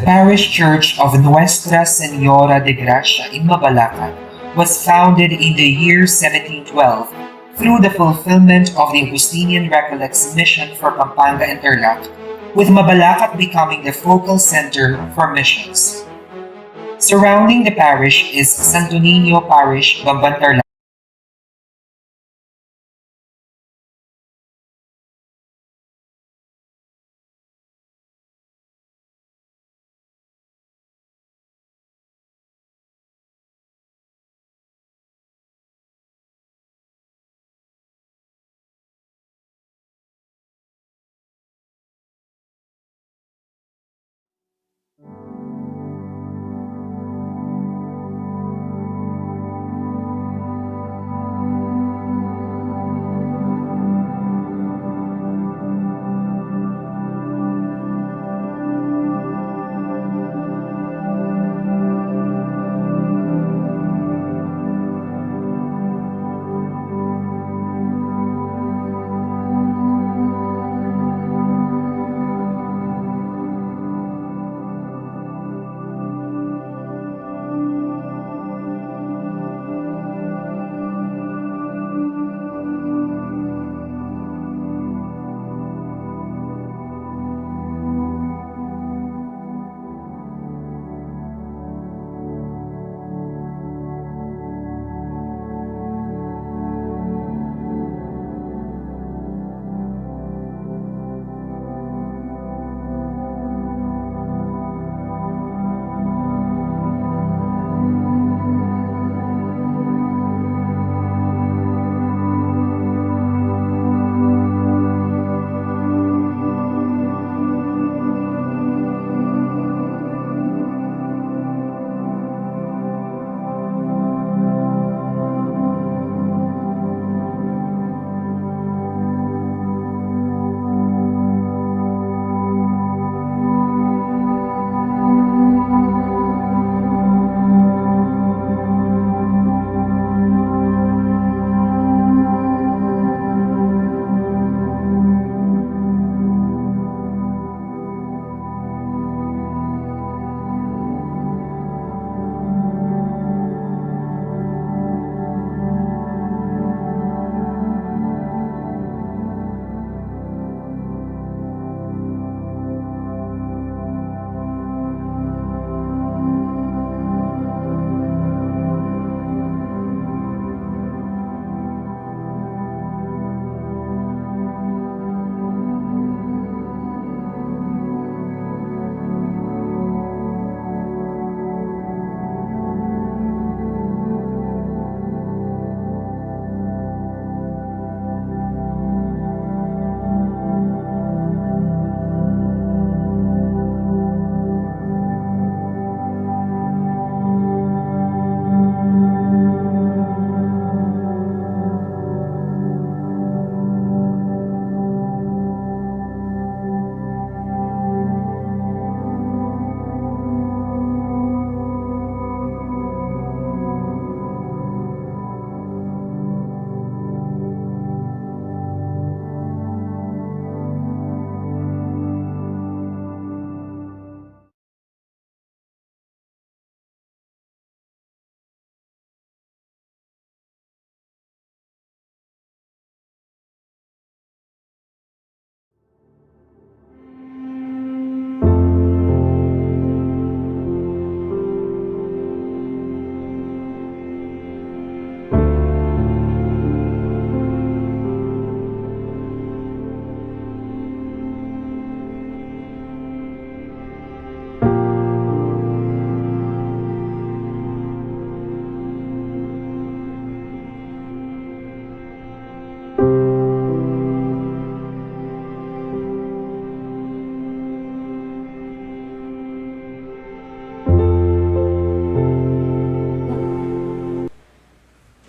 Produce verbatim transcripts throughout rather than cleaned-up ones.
Parish Church of Nuestra Señora de Gracia in Mabalacat was founded in the year seventeen twelve through the fulfillment of the Augustinian Recollects mission for Pampanga and Tarlac, with Mabalacat becoming the focal center for missions. Surrounding the parish is Santo Niño Parish, Bamban, Tarlac.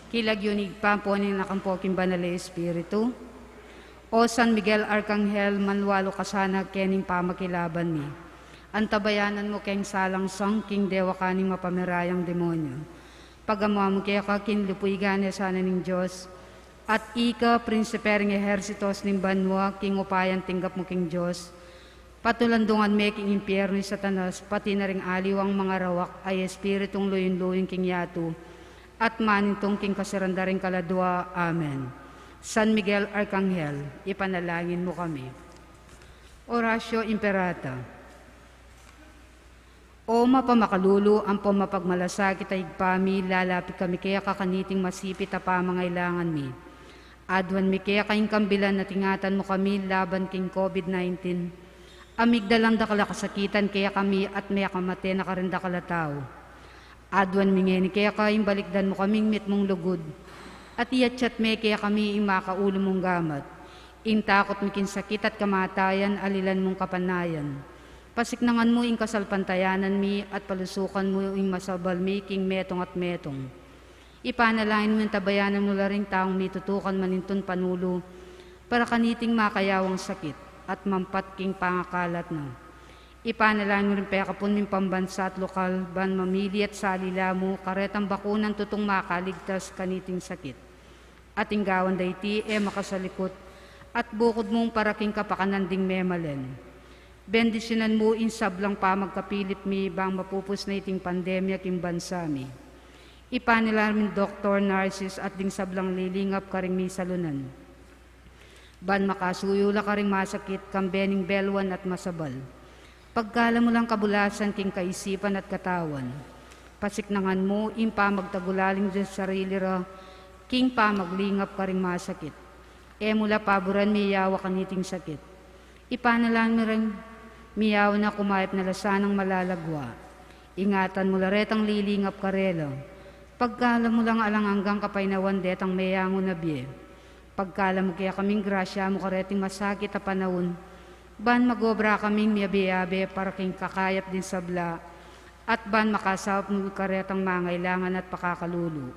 King lagyu ning Ibpa, ampo ning Anak, ampo king Banal a Espiritu. O San Miguel Arkanghel, manwalu ka sana kening pamakilaban mi. Antabayanan mu keng salangsang king dewakan ning mapamirayang demonyu. Pagamu-amu keka king lupuygan e sana ning Dios, at ika, prinsipe ring ehersitos ning banua, king upayang tinggap mu king Dios, Patulandungan me king impyernu i Satanas, pati na ring aliwang mangarawak a espiritung luyun-luyun king yatu, at manintung king kasiran da ring kaladua. Amen. San Miguel Arkanghel, ipanalangin mu kami. Oratio Imperata. O mapamakalulu ampo mapagmalasakit a Ibpa mi, lalapit kami keka kaniting masipit a pamangailangan mi. Aduan mi keka ing kambilan at ingatan mu kami laban king COVID nineteen. A migdalan dakal a kasakitan kekami at mekamate na karin dakal a tau. Aduan mi ngeni keka ing balikdan mu kaming mitmung lugud. At iatsat me kekami ing makaulu mung gamat. Ing takut mi king sakit at kamatayan, alilan mung kapanayan. Pasiknangan mu ing kasalpantayanan mi at palusukan mu ing masabal mi king metung at metung. Ipanalangin mu ing tabayanan mu la ring taung mitutukan manintun panulu para kaniting makayawang sakit at mampat king pangakalat na. Ipanalangin mu ring pekapun ming pambansa at lokal ban mamili at salila mu karetang bakunan tutung makaligtas kaniting sakit. At ing gawan da iti e makasalikut at bukud mung para king kapakanan ding memalen. Bendisyunan mu ing sablang pamagkapilit mi bang mapupus na iting pandemya king bansa mi. Ipanalangin mu ring doktor, nurses at ding sablang lilingap karing misalunan ban makasuyu la karing masakit kambe ning belwan at masabal. Pagkalam mu lang kabulasan king kaisipan at katawan. Pasiknangan mu ing pamagtagulaling ding sarili ra king pamaglingap karing masakit. E mu la paburan miyawa kaniting sakit. Ipanalangin mu ring miyawa na kumayap na la sanang malalagwa. Ingatan mu la retang lilingap karela. Pagkalam mu lang alang anggang kapaynawan detang meyangu na bie. Pagkalam mu kekaming grasya mu kareting masakit a panaun, ban magobra kaming miyabe-yabe para king kakayap ding sabla, at ban makasaup mu karetang mangailangan at pakakalulu.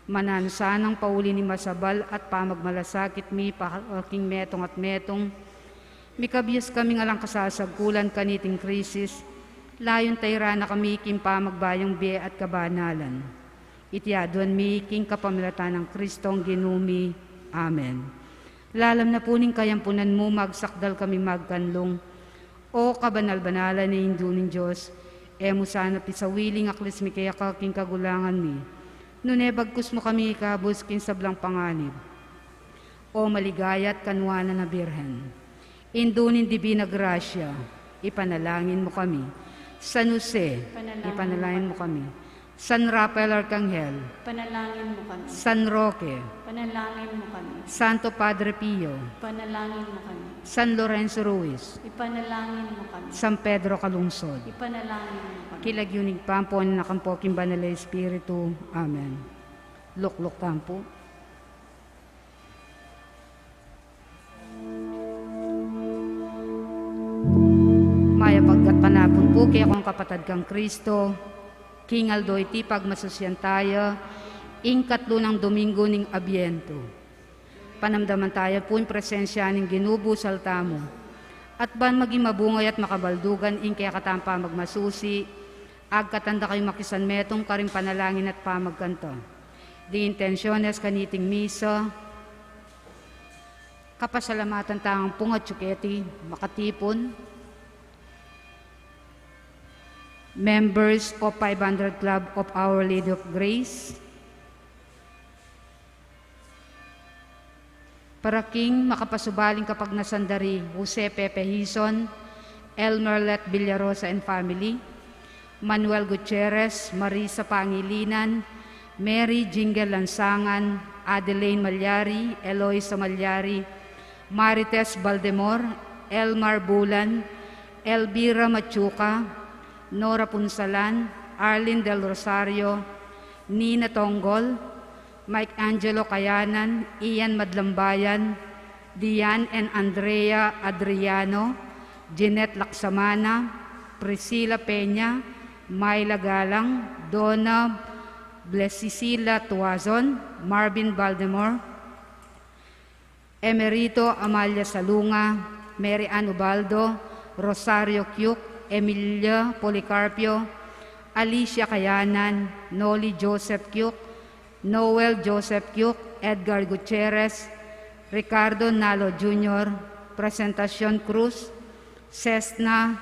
Mananu sanang pauli ning masabal at pamagmalasakit mi para king metung at metung, mikabius kaming alang kasasagkulan kaniting krisis, layun tairan na kami king pamagbayung bie at kabanalan. Iti aduan mi king kapamilatan nang Kristong Ginu mi. Amen. Lalam na pu ning kayampunan mu, magsakdal kami magkanlung. O kabanal-banalan a Indu ning Dios, e mu sana pisawili ing aklis mi keka king kagulangan mi, nune bagkus mu kami ikabus king sablang panganib. O maligaya at kanuanan a Birhen, Indu ning Dibina Grasya, ipanalangin mu kami. San Jose, ipanalangin mu kami. San Rafael Arkanghel, ipanalangin mu kami. San Roque, ipanalangin mu kami. Santo Padre Pio, ipanalangin mu kami. San Lorenzo Ruiz, ipanalangin mu kami. San Pedro Calungsod, ipanalangin mu kami. King lagyu ning Ibpa, ampo ning Anak, ampo king Banal a Espiritu. Amen. Lukluk tamu pu. Mayap a gatpanapun pu kekong kapatad kang Kristo, king aldo iti pagmasusian taya ing katlu nang Domingo ning Adbientu. Panamdaman taya pu ing presensya ning Ginu busal tamu. At ban maging mabungay at makabaldugan ing kekatang pamagmasusi, agkatan da kayu makisanmetung karing panalangin at pamagkanta. Ding intensiones kaniting misa, kapasalamatan tang pung atyu keti makatipun, members of five hundred Club of Our Lady of Grace, para king makapasubaling kapagnasan da ri Jose Pepe Hizon, Elmer Let Villarosa and family, Manuel Gutierrez, Marisa Pangilinan, Mary Jingle Lansangan, Adeline Malyari, Eloisa Malyari, Marites Baldemor, Elmar Bulan, Elvira Machuca, Nora Punsalan, Arlene Del Rosario, Nina Tonggol, Mike Angelo Kayanan, Ian Madlambayan, Diane and Andrea Adriano, Jeanette Laksamana, Priscilla Peña, Myla Galang, Donna Blesisila Tuazon, Marvin Baldemor, Emerito Amalia Salunga, Mary Ann Ubaldo, Rosario Kiuk, Emilia Policarpio, Alicia Kayanan, Noli Joseph Kiuk, Noel Joseph Kiuk, Edgar Gutierrez, Ricardo Nalo Junior, Presentacion Cruz, Cesna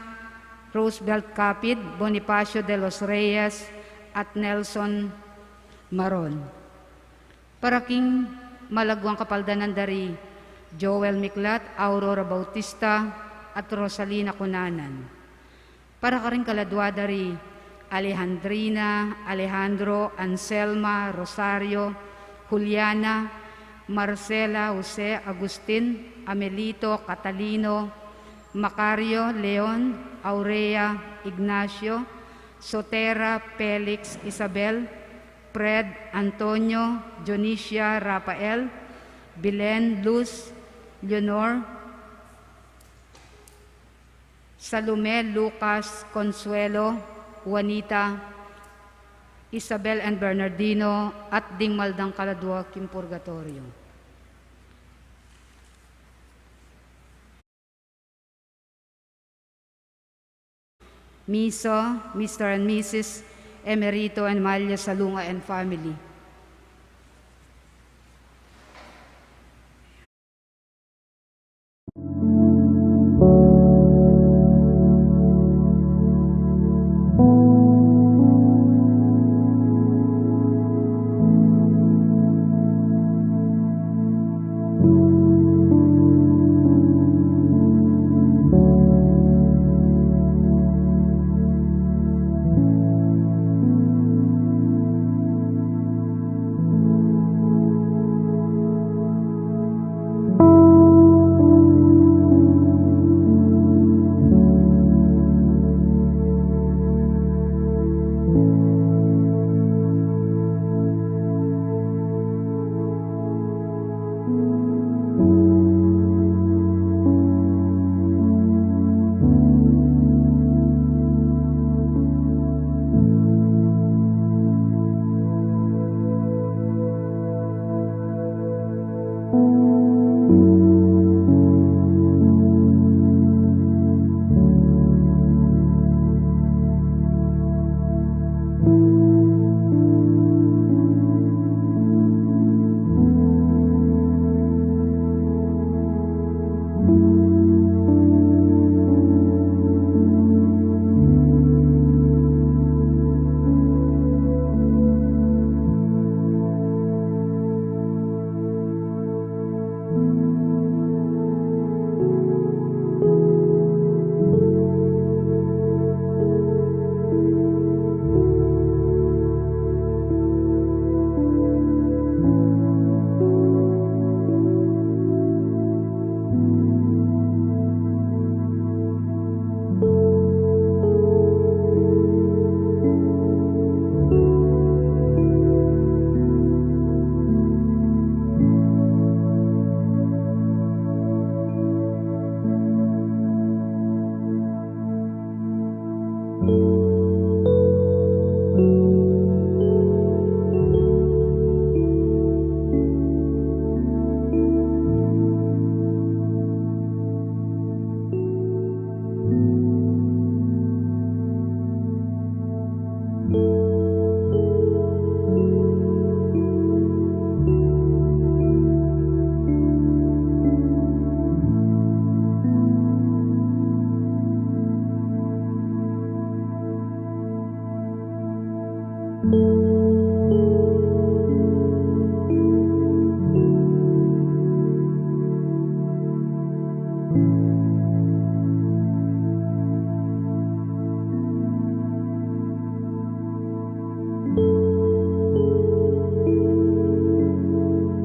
Roosevelt Capid, Bonifacio de los Reyes, at Nelson Maron. Para king malagwang kapaldanan da ri Joel Miklat, Aurora Bautista, at Rosalina Cunanan. Para karing kaladwa da ri Alejandrina, Alejandro, Anselma, Rosario, Juliana, Marcela, Jose, Agustin, Amelito, Catalino, Macario, Leon, Aurea, Ignacio, Sotera, Felix, Isabel, Fred, Antonio, Dionisia, Rafael, Belen, Luz, Leonor, Salome, Lucas, Consuelo, Juanita, Isabel and Bernardino, at ding maldang kaladwa king purgatoryo. Misa, Mister and Missus Emerito and Malia Salunga and family.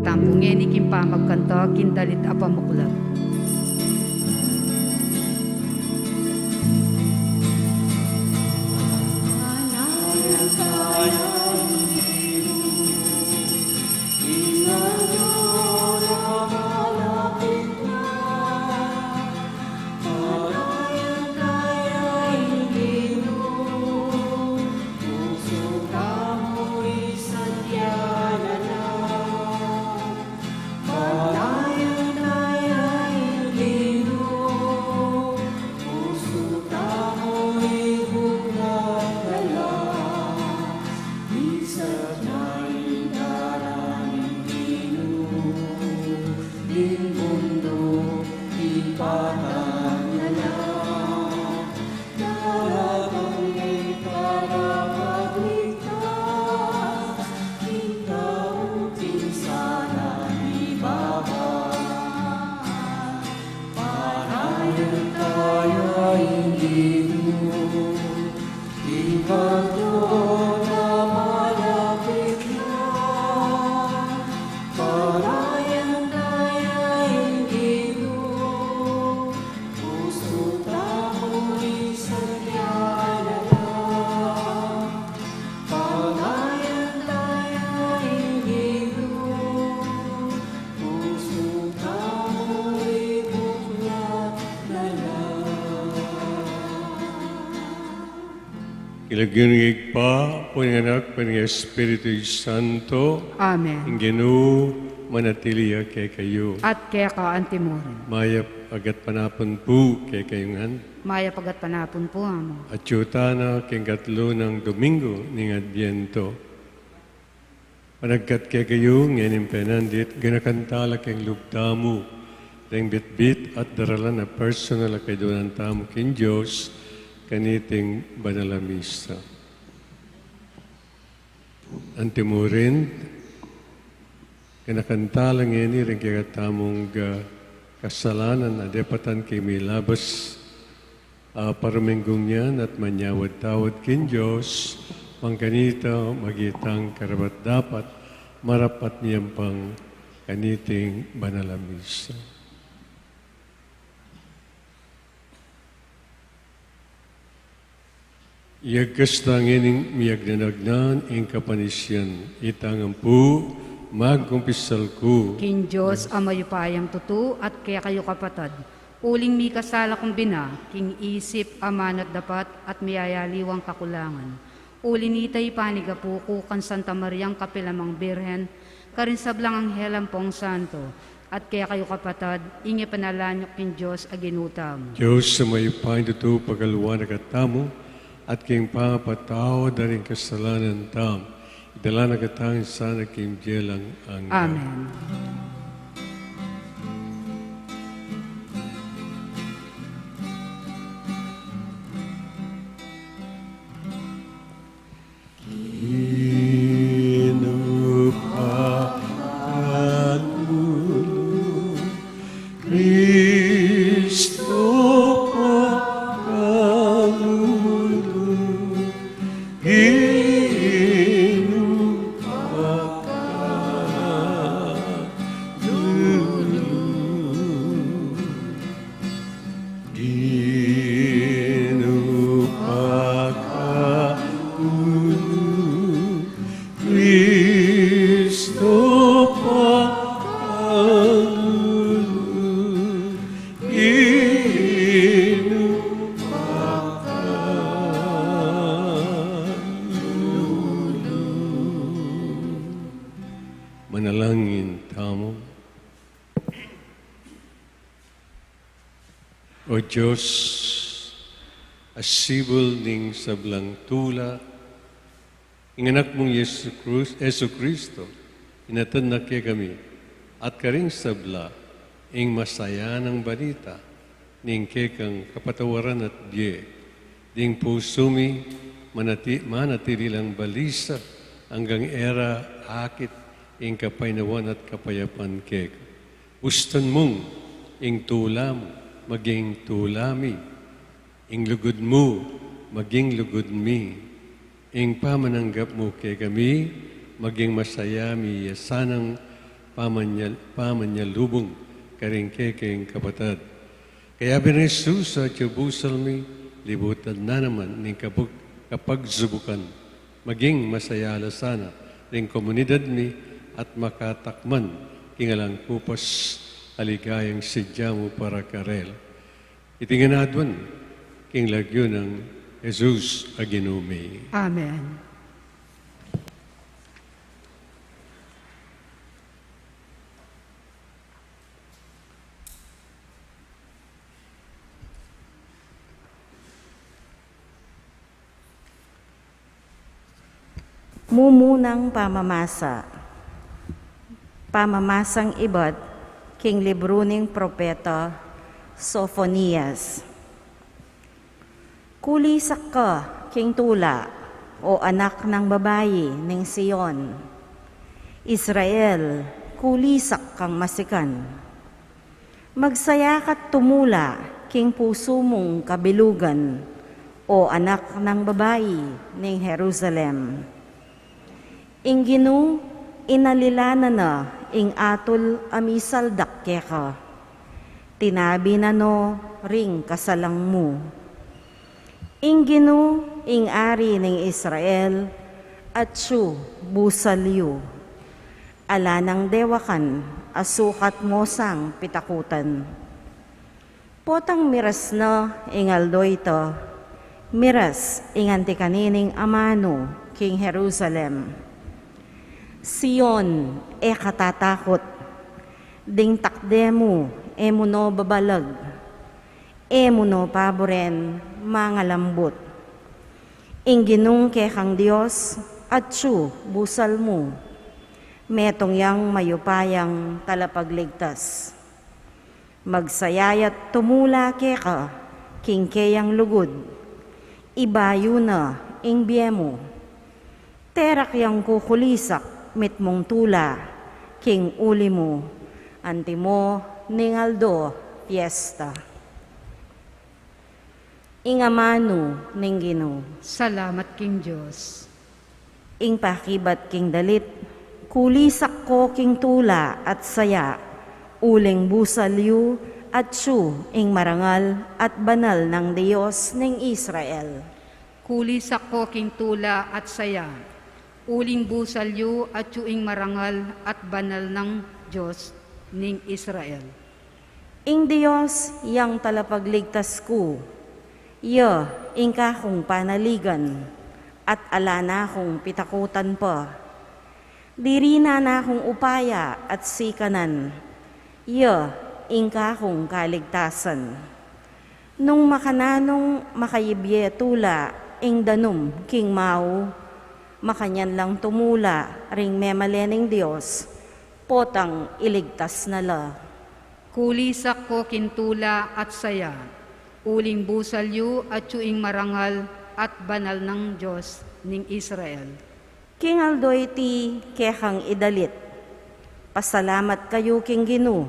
Tamu ngeni king pamagkanta king dalit a pamuklat. King lagyu ning Ibpa, ampo ning Anak, ampo ning Espiritu Santo. Amen. Ing Ginu manatili ya kekayu. At keka antimurin. Mayap a gatpanapun pu kekayu ngan. Mayap a gatpanapun pu, Among. Atyu tana king katlu nang Domingo ning Adbiento. Panagkat kekayu ngening penandit, ganakan tala king lub tamu deng bitbit at daralan a personal a kaydunan tamu king Dios kaniting banal a misa. Antimurin, ganakan tala ngeni deng kekatamung, ah, kasalanan a depatan king milabas a paruminggung yan at manyawad-tawad king Dios, mangkanita maging tang karapat-dapat, marapat miyampang kaniting banal a misa. Iyagkas ta ngening miyagnanagnan ing kapanisian, ita ngan pu, magkumpisal ku king Dios a mayupayang tutu at kekayu kapatad, uling mikasala kung bina king isip, amanat dapat at miyayaliwang kakulangan. Uli nita ipanigapu ku kang Santa Mariang kapilan mang Birhen, karing sablang anghel ampong santo, at kekayu kapatad, ing ipanalangin yu king Dios a Ginu tamu. Dios a mayupayang tutu, pakaluan na katamu, at king pangapatawad da ring kasalanan tamu, idala na katamu sana king bie alang angga. Amen. Kristo pakalulu, Ginu pakalulu. Ginu pakalulu, Kristo pakalulu, Ginu pakalulu. Manalangin tamu. O Dios, a sibul ning sablang tula, ing Anak mung Jesu Cruz-, Jesu Cristo, inatad na kekami, at karing sabla, ing masayanang balita, ning kekang kapatawaran at bie, ding pusu mi, manati-, manatili lang balisa, anggang e ra akit, ing kapaynawan at kapayapan keka. Bustan mung ing tula mu maging tula mi, ing lugud mu maging lugud mi, ing pamananggap mu kekami maging masaya mi, ya sanang pamanyal-, pamanyalubung karing kekeng kapatad. Kayabe nang Jesus, atyu busal mi, libutan na naman ning kabug-, kapagsubukan. Maging masaya la sana ring komunidad mi at makatakman king alang kupas a ligayang sadya mu para karela. Iti ngan aduan king lagyu nang Jesus a Ginu mi. Amen. Mumunang pamamasa. Pamamasang ibat king libru ning propeta Sofonias. Kulisak ka king tula, o anak nang babai ning Sion. Israel, kulisak kang masikan. Magsaya ka't tumula king pusu mung kabilugan, o anak nang babai ning Jerusalem. Ing Ginu, inalilan na na ing atul a misaldak keka. Tinabi na no ring kasalang mu. Ing Ginu, ing Ari ning Israel, atyu busal yu. Ala nang dewakan a sukat mo sang pitakutan. Potang miras na ing aldo ita, Miras ing anti kanining amanu king Jerusalem. Sion, e ka tatakut, ding takde mu e mu no babalag, e mu no paburen mangalambut. Ing Ginung kekang Dios, atyu busal mu, metung yang mayupayang talapagligtas. Magsaya ya't tumula keka king keyang lugud, ibayu na ing bie mu. Terak yang kukulisak mitmung tula king uli mu, antimo ning aldo piesta. Ing amanu ning Ginu. Salamat king Dios. Ing pakibat king dalit. Kulisak ko king tula at saya, uling busal yu, atyu ing marangal at banal nang Dios ning Israel. Kulisak ko king tula at saya, uling busal yu, atyu ing marangal at banal nang Dios ning Israel. Ing Dios yang talapagligtas ku, ya ing kakung panaligan, at ala na kung pitakutan pa. Diri na na kung upaya at sikanan, ya ing kakung kaligtasan. Nung makananung makayibie tula ing danum king mau, makanyan lang tumula ring memalen ning Dios, potang iligtas na la. Kulisak ko king tula at saya, uling busal yu atyu ing marangal at banal nang Dios ning Israel. King aldo iti kekang idalit, pasalamat kayu king Ginu,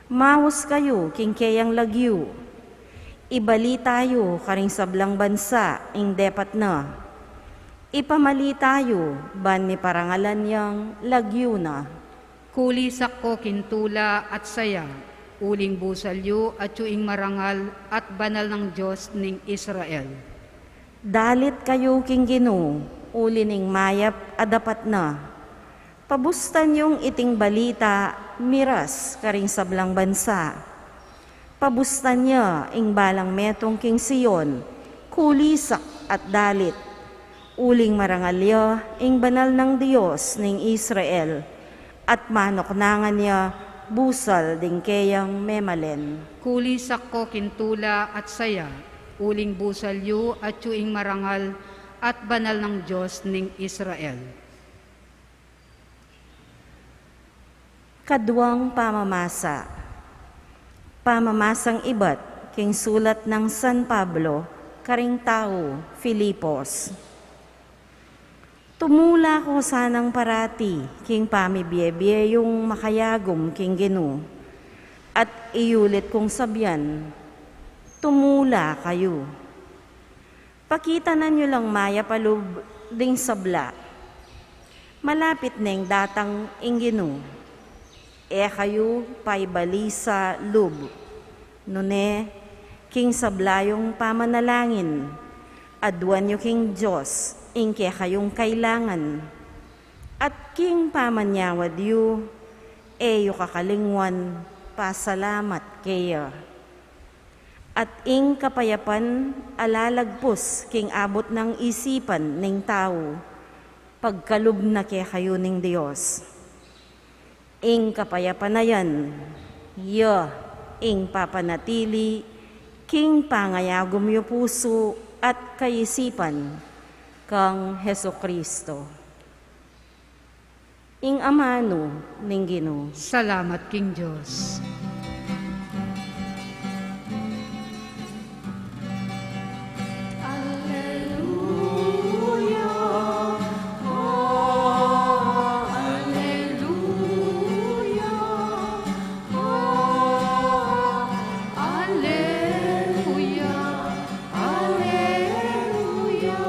maus kayu king keyang lagyu, ibalita yu karing sablang bansa ing depat na, ipamalita yu ban miparangalan yang lagyu na. Kulisak ko king tula at saya, uling busal yu atyu ing marangal at banal nang Dios ning Israel. Dalit kayu king Ginu, uli ning mayap a dapat na. Pabustan yung iting balita miras karing sablang bansa. Pabustan ya ing balang metung king Sion, kulisak at dalit. Uling marangal ya ing banal nang Dios ning Israel, at manuknangan ya busal ding keyang memalen. Kulisak ko king tula at saya, uling busal yu atyu ing marangal at banal nang Dios ning Israel. Kaduang pamamasa. Pamamasang ibat king sulat nang San Pablo karing tau Filipos. Tumula ko sanang parati king pamibie-bie yung makayagum king Ginu, at iyulit kung sabian, tumula kayu. Pakitanan yu lang mayap a lub ding sabla. Malapit neng datang ing Ginu. E kayu paibalisa lub. Nune, king sabla yung pamanalangin, aduan yu king Dios ing kekayung kailangan. At king pamanyawad yu, e yu kakalingwan pasalamat keya. At ing kapayapan a lalagpus king abut nang isipan ning tau, pagkalub na kekayu ning Dios. Ing kapayapan a yan, ya ing papanatili king pangayagum yu pusu at kaisipan kang Jesucristo. Ing amanu ning Ginu. Salamat king Dios. Aleluya, aleluya, aleluya, aleluya,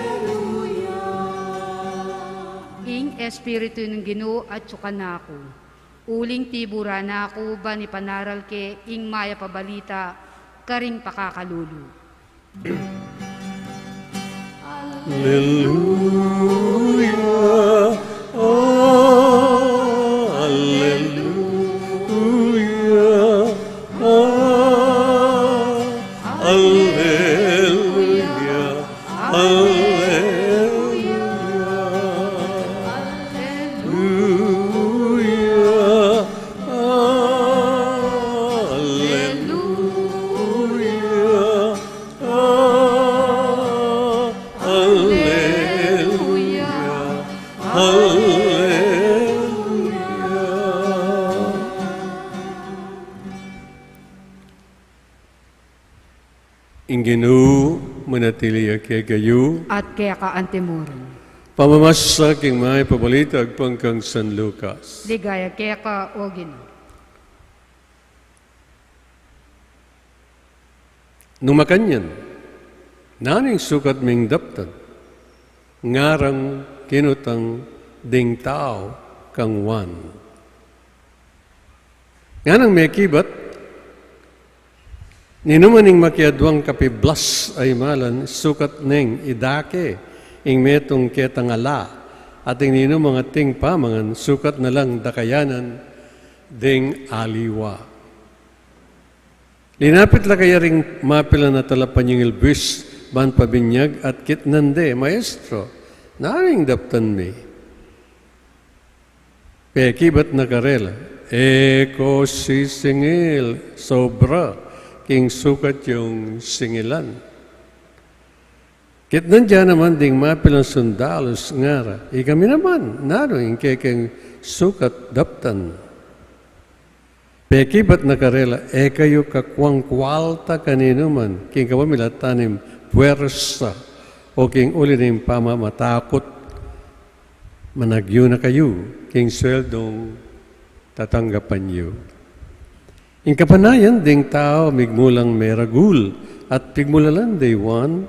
aleluya. Ing Espiritu ning Ginu atyu kanaku. Uling tiburan na ku ban ipanaral ke ing mayap a balita Karing pakakalulu. Alleluia, alleluia, alleluia, alleluia, alleluia, alleluia. Alleluia, alleluia. Ing Ginu manatili ya kekayu. At keka antimurin. Pamamasa king mayap a balita agpang kang San Lucas. Ligaya keka, O Ginu. Nung makanyan, nanu ing sukat ming daptan? Ngarang kinutang ding tau kang Juan. Nganang mekibat, ninuman ing makiadwang kapiblas a imalan, sukat neng idake ing metung ketang ala, at ing ninumang ating pamangan, sukat na lang dakayanan ding aliwa. Linapit la kaya ring mapilan a talapanyingil buis ban pabinyag at kitnan de, "Maestro, nanu ing daptan mi?" Pekibat na karela, "E ko sisingil sobra king sukat yung singilan." Kitnan da naman ding mapilan sundalus, ngara, "Ikami naman, nanu ing kekeng sukat daptan?" Pekibat na karela, "E kayu kakuang kualta kaninuman king kapamilatan ning puersa o king uli ning pamamatakut. Managyu na kayu king sweldung tatanggapan yu." Ing kapanayan ding tau migmulang meragul at pigmulalan de i Juan,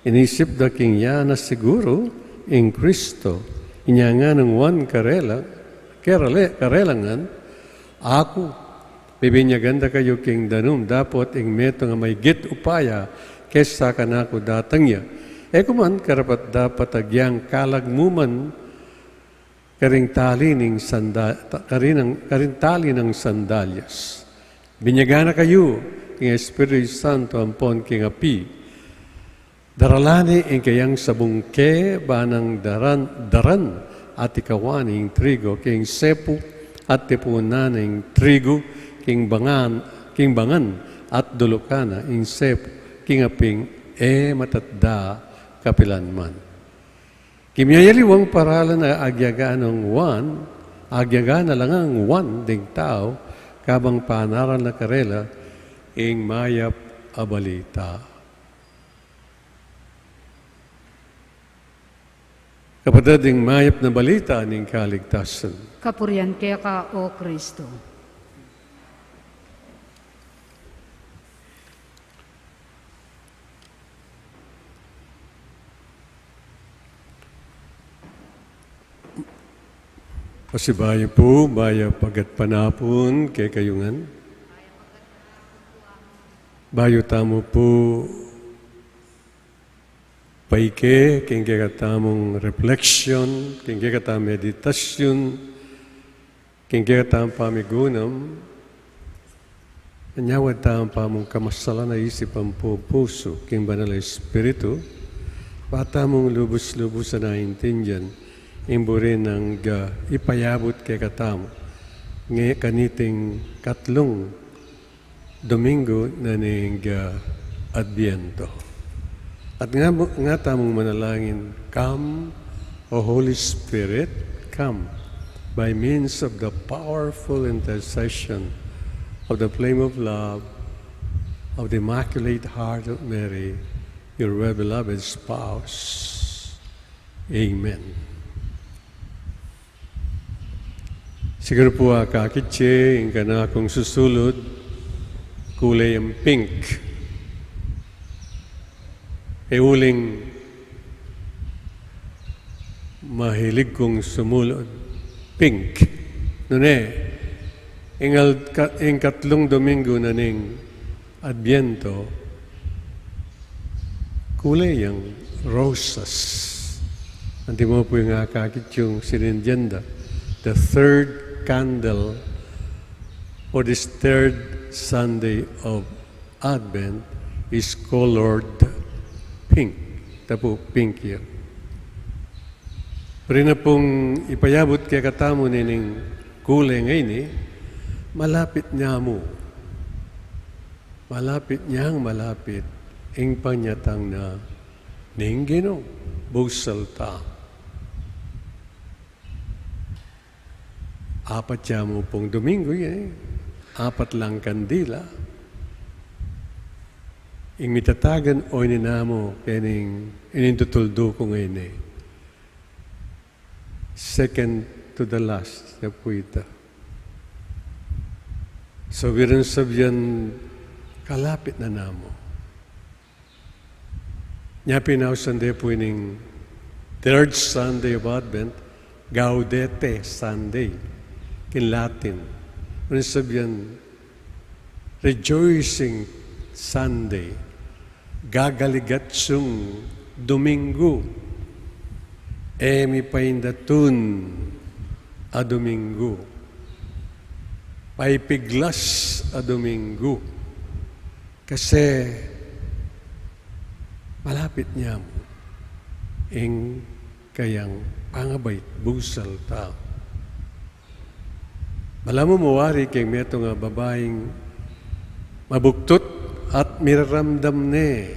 inisip da king ya na siguru ing Kristo. Inya nganang Juan karela, karela, karela ngan, "Aku, bibinyagan da kayu king danum dapot ing metung a maygit upaya kesa kanaku datang ya. E ku man karapat-dapat agyang kalag mu man karing tali ning sanda-, ta-, karing, karing tali nang sandalyas. Binyagan na kayu king Espiritu Santo ampon king api. Daralan ne ing kayang sabungke ba nang daran, daran at ikawan ing trigu king sepu at tipunan ing trigu king bangan, king bangan at dulukan na ing sepu king aping e matatda kapilan man." Kimyayaliwang paralan a agyaga nang Juan, agyaga na la ngang Juan ding tau, kabang panaral na karela ing mayap a balita. Kapatad, ing mayap na balita ning kaligtasan. Kapurian keka, O Kristo. Pasibayu pu, mayap a gatpanapun kekayu ngan. Bayu tamu pu paike king kekatamung reflection, king kekatamung meditasyun, king kekatamung pamigunam, anyawad tamung pamangkamasalan a isip ampon pusu king Banal a Espiritu, ba tamung lubus-lubusan a intindian ing buri nang, ah, ipayabut kekatamu nge kaniting katlung Domingo na ning, ah, Adbiento. At nga, nga tamung manalangin, "Come, O Holy Spirit, come, by means of the powerful intercession of the flame of love of the Immaculate Heart of Mary, your well-beloved spouse." Amen. Siguru pu akakit ye ing kanakung susulud, kulay yang pink. E uling mahilig kung sumulud, pink. Nune, ing al-, ka-, ing katlung Domingo na ning Adbiento, kule yang rosas. Antimo pu ing akakit yung sinindyan da, the third candle for this third Sunday of Advent is colored pink. Ita pu pink ya. Pwari na pung ipayabut kekatamu nining kule ngeni, malapit ne mu. Malapit neng malapit ing panyatang na ning Ginu. Bugsal ta. Apat ya mu pung Domingo, e. Apat lang kandila. Ing mitatagan o ini namu kening inintutuldu ku ngeni. Second to the last, ya pu ita. So, bilang sabyan, kalapit na namu. Nya pin ausan de pu ining third Sunday of Advent, Gaudete Sunday, king Latin. Ano sabyan, Rejoicing Sunday, Gagaligatsung Domingo, e mi paindatun a Domingo, paipiglas a Domingo, kasi malapit ne mu ing kayang pangabait. Bugsal ta. Balamu mu wari keng metung a babaing mabuktut at miraramdam ne,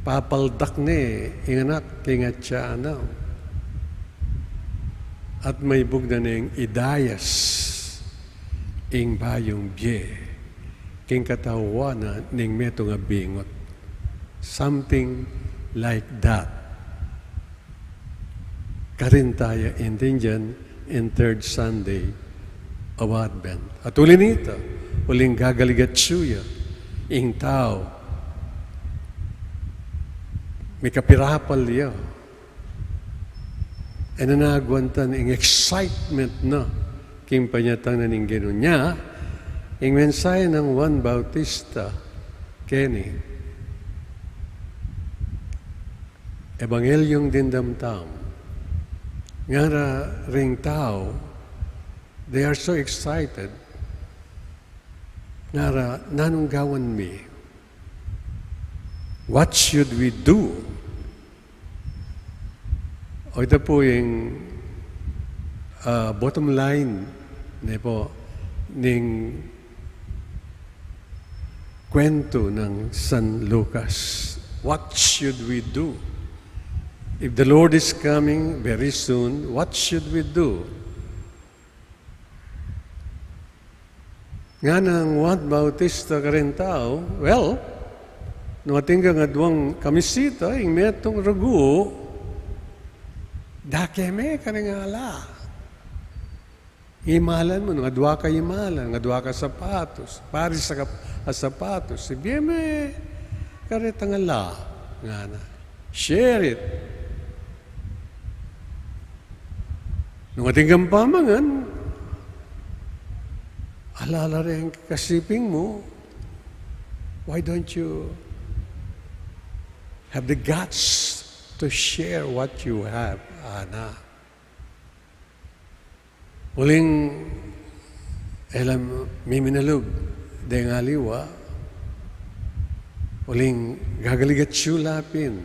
papaldak ne ing anak king atyan na. At maibug na neng idayas ing bayung bie king katawan na ning metung a bingut. Something like that. Karin ta ya intindian ing third Sunday of Advent. At uli nita, uling gagaligatsu ya ing tau, mikapirapal ya, e na nagwantan ing excitement na king panyatang na ning Ginu. Nya, ing mensahe nang Juan Bautista keni, Ebanghelyo ning dimdam tamu. Ngara ring tau, they are so excited. Ngara, nanung gawan mi? What should we do? O, ita pu ing, ah, bottom line, ne pu, ning kwentu nang San Lucas. What should we do? If the Lord is coming very soon, what should we do? Ngana nang Juan Bautista karing tau, well, nung atin kang aduang kamisita, ing metung rugu, dake me karing ala. Imalan mu, nung adua ka imalan, nung adua ka sapatos, paris a kap-, a sapatos, ibie me karetang ala, ngana. Share it. Nung atin kang pamangan, ala la reng kasiping mu, why don't you have the guts to share what you have? Ana. Uling e la miminalub deng aliwa, uling gagaligatsu la pin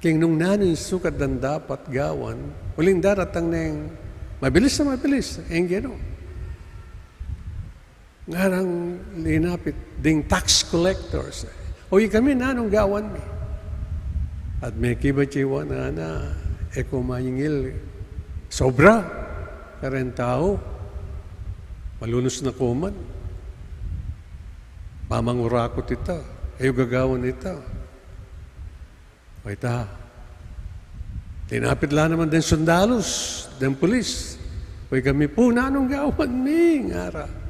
king nung nanu ing sukat dang dapat gawan, uling daratang neng mabilis a mabilis ing Ginu. Ngarang linapit ding tax collectors. O, ikami, nanung gawan mi? At mekibat ya i Juan, ngana, e ko maingil sobra kareng tau. Malunus na ko man. Mamangurakut ita. E yu gagawan ita. O, ita, linapit la naman deng sundalus, deng pulis. O, ikami pu, nanung gawan mi? Ngara.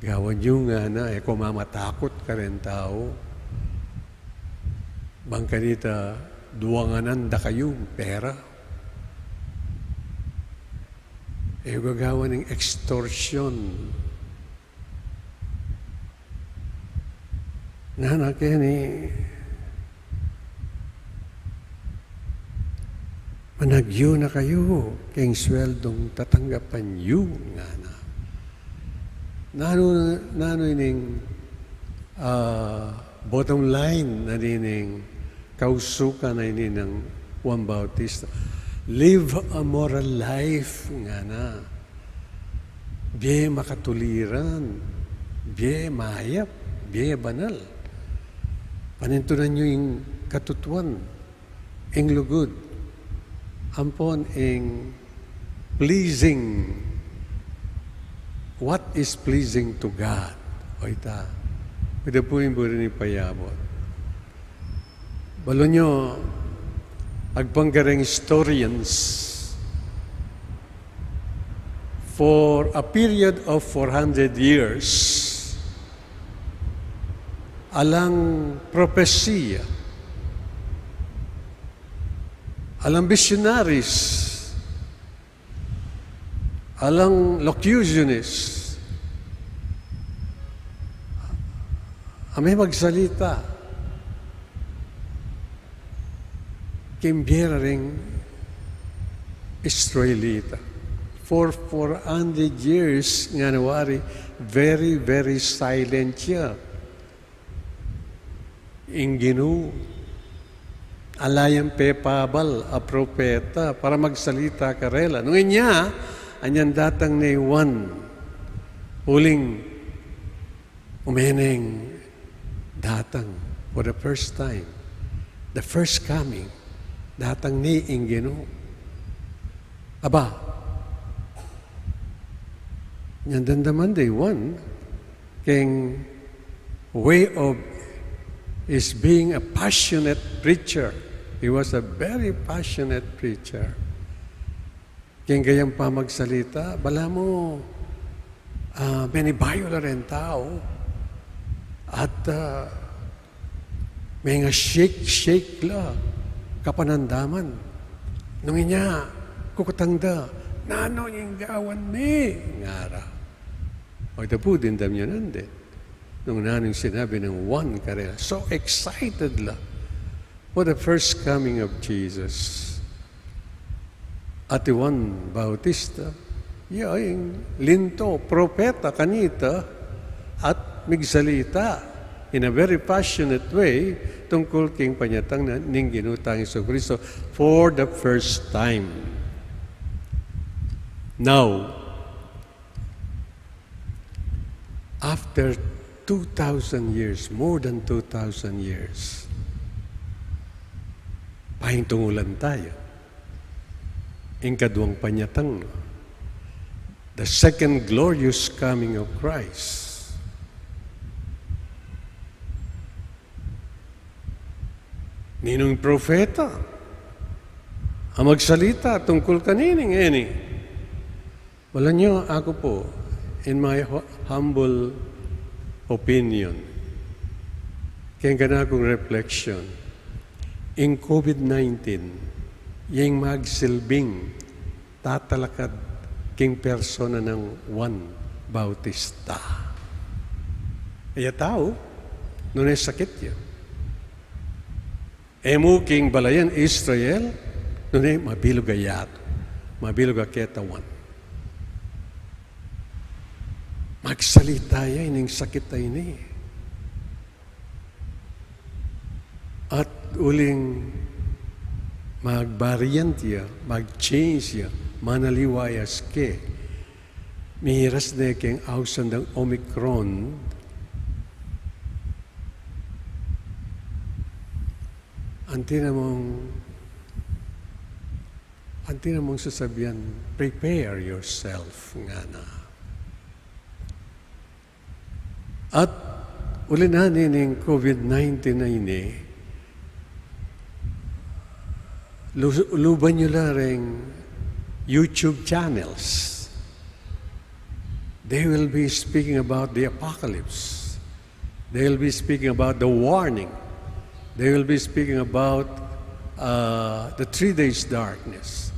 Gawan yu, ngana, e ko mamatakut kareng tau. Bang kanita duanganan da kayu pera. E gagawan ning extortion. Nanu keni, managyu na kayu keng sweldung tatanggapan yu, ngana. Nanu, nanu ining, ah, bottom line na nining kausukan a ini nang Juan Bautista? Live a moral life, ngana. Bie makatuliran, bie mayap, bie banal. Panintunan yu ing katutuan, ing lugud, ampon ing pleasing, what is pleasing to God. O ita, ita pu ing buri ning payabut. Balu yu, agpang kareng historians, for a period of four hundred years, alang propesiya, alang missionaries, alang locutionist a mie magsalita king bie da ring Israelita. For four hundred years, ngana wari, very, very silent ya ing Ginu. Ala yang pepabal a propeta para magsalita karela. Nung inya, anyan datang ne i Juan, uling ume neng datang for the first time. The first coming, datang ne ing Ginu. Aba, anyan damdaman de i Juan, keng way of his being a passionate preacher. He was a very passionate preacher. Keng kayang pamagsalita, balamu, ah, menibayu la reng tau. At, ah, menga shake-shake la kapanandaman. Nung inya, kukutang da, "Nanu ing gawan mi?" ngara. O, ita pu, dimdam yu nandin nung nanu ing sinabi nang Juan karela. So excited la for the first coming of Jesus. At i Juan Bautista, ya ing linto, propeta kanita, at migsalita in a very passionate way tungkul king panyatang na ning Ginu tang Jesucristo for the first time. Now, after two thousand years, more than two thousand years, paintungulan taya ing kaduang panyatang, the second glorious coming of Christ. Ninung propeta a magsalita tungkul kanini ngeni? Balu yu, aku pu, in my hu-, humble opinion, keng kanakung reflection, ing COVID nineteen, ing magsilbing tatalakad king persona nang Juan Bautista. Iya tau, nune sakit ya. E mu king balayan Israel, nune mabilug a yatu, mabilug a ketawan. Magsalita ya ining sakit a ini. At uling mag-variant ya, mag-change ya, manaliwa ya, ske miras ne keng ausan dang Omicron, anti na mung, anti na mung sasabian, "Prepare yourself," ngana. At uli na nining COVID nineteen a ini, lu-, luban yu la reng YouTube channels. They will be speaking about the apocalypse. They will be speaking about the warning. They will be speaking about, uh, the three days darkness.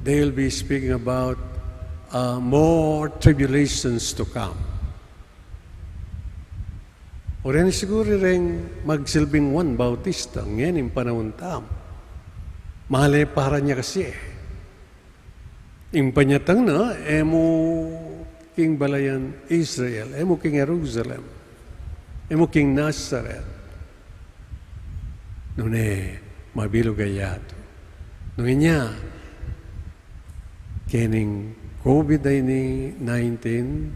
They will be speaking about, uh, more tribulations to come. O ren siguru reng magsilbing Juan Bautista, ngening panaun tam. Male para nia kasi e. Ing panyatang na, e mu king balayan Israel, e mu king Jerusalem, e mu king Nazareth. Nune, mabilug a yatu. Nune nya, kening COVID nineteen,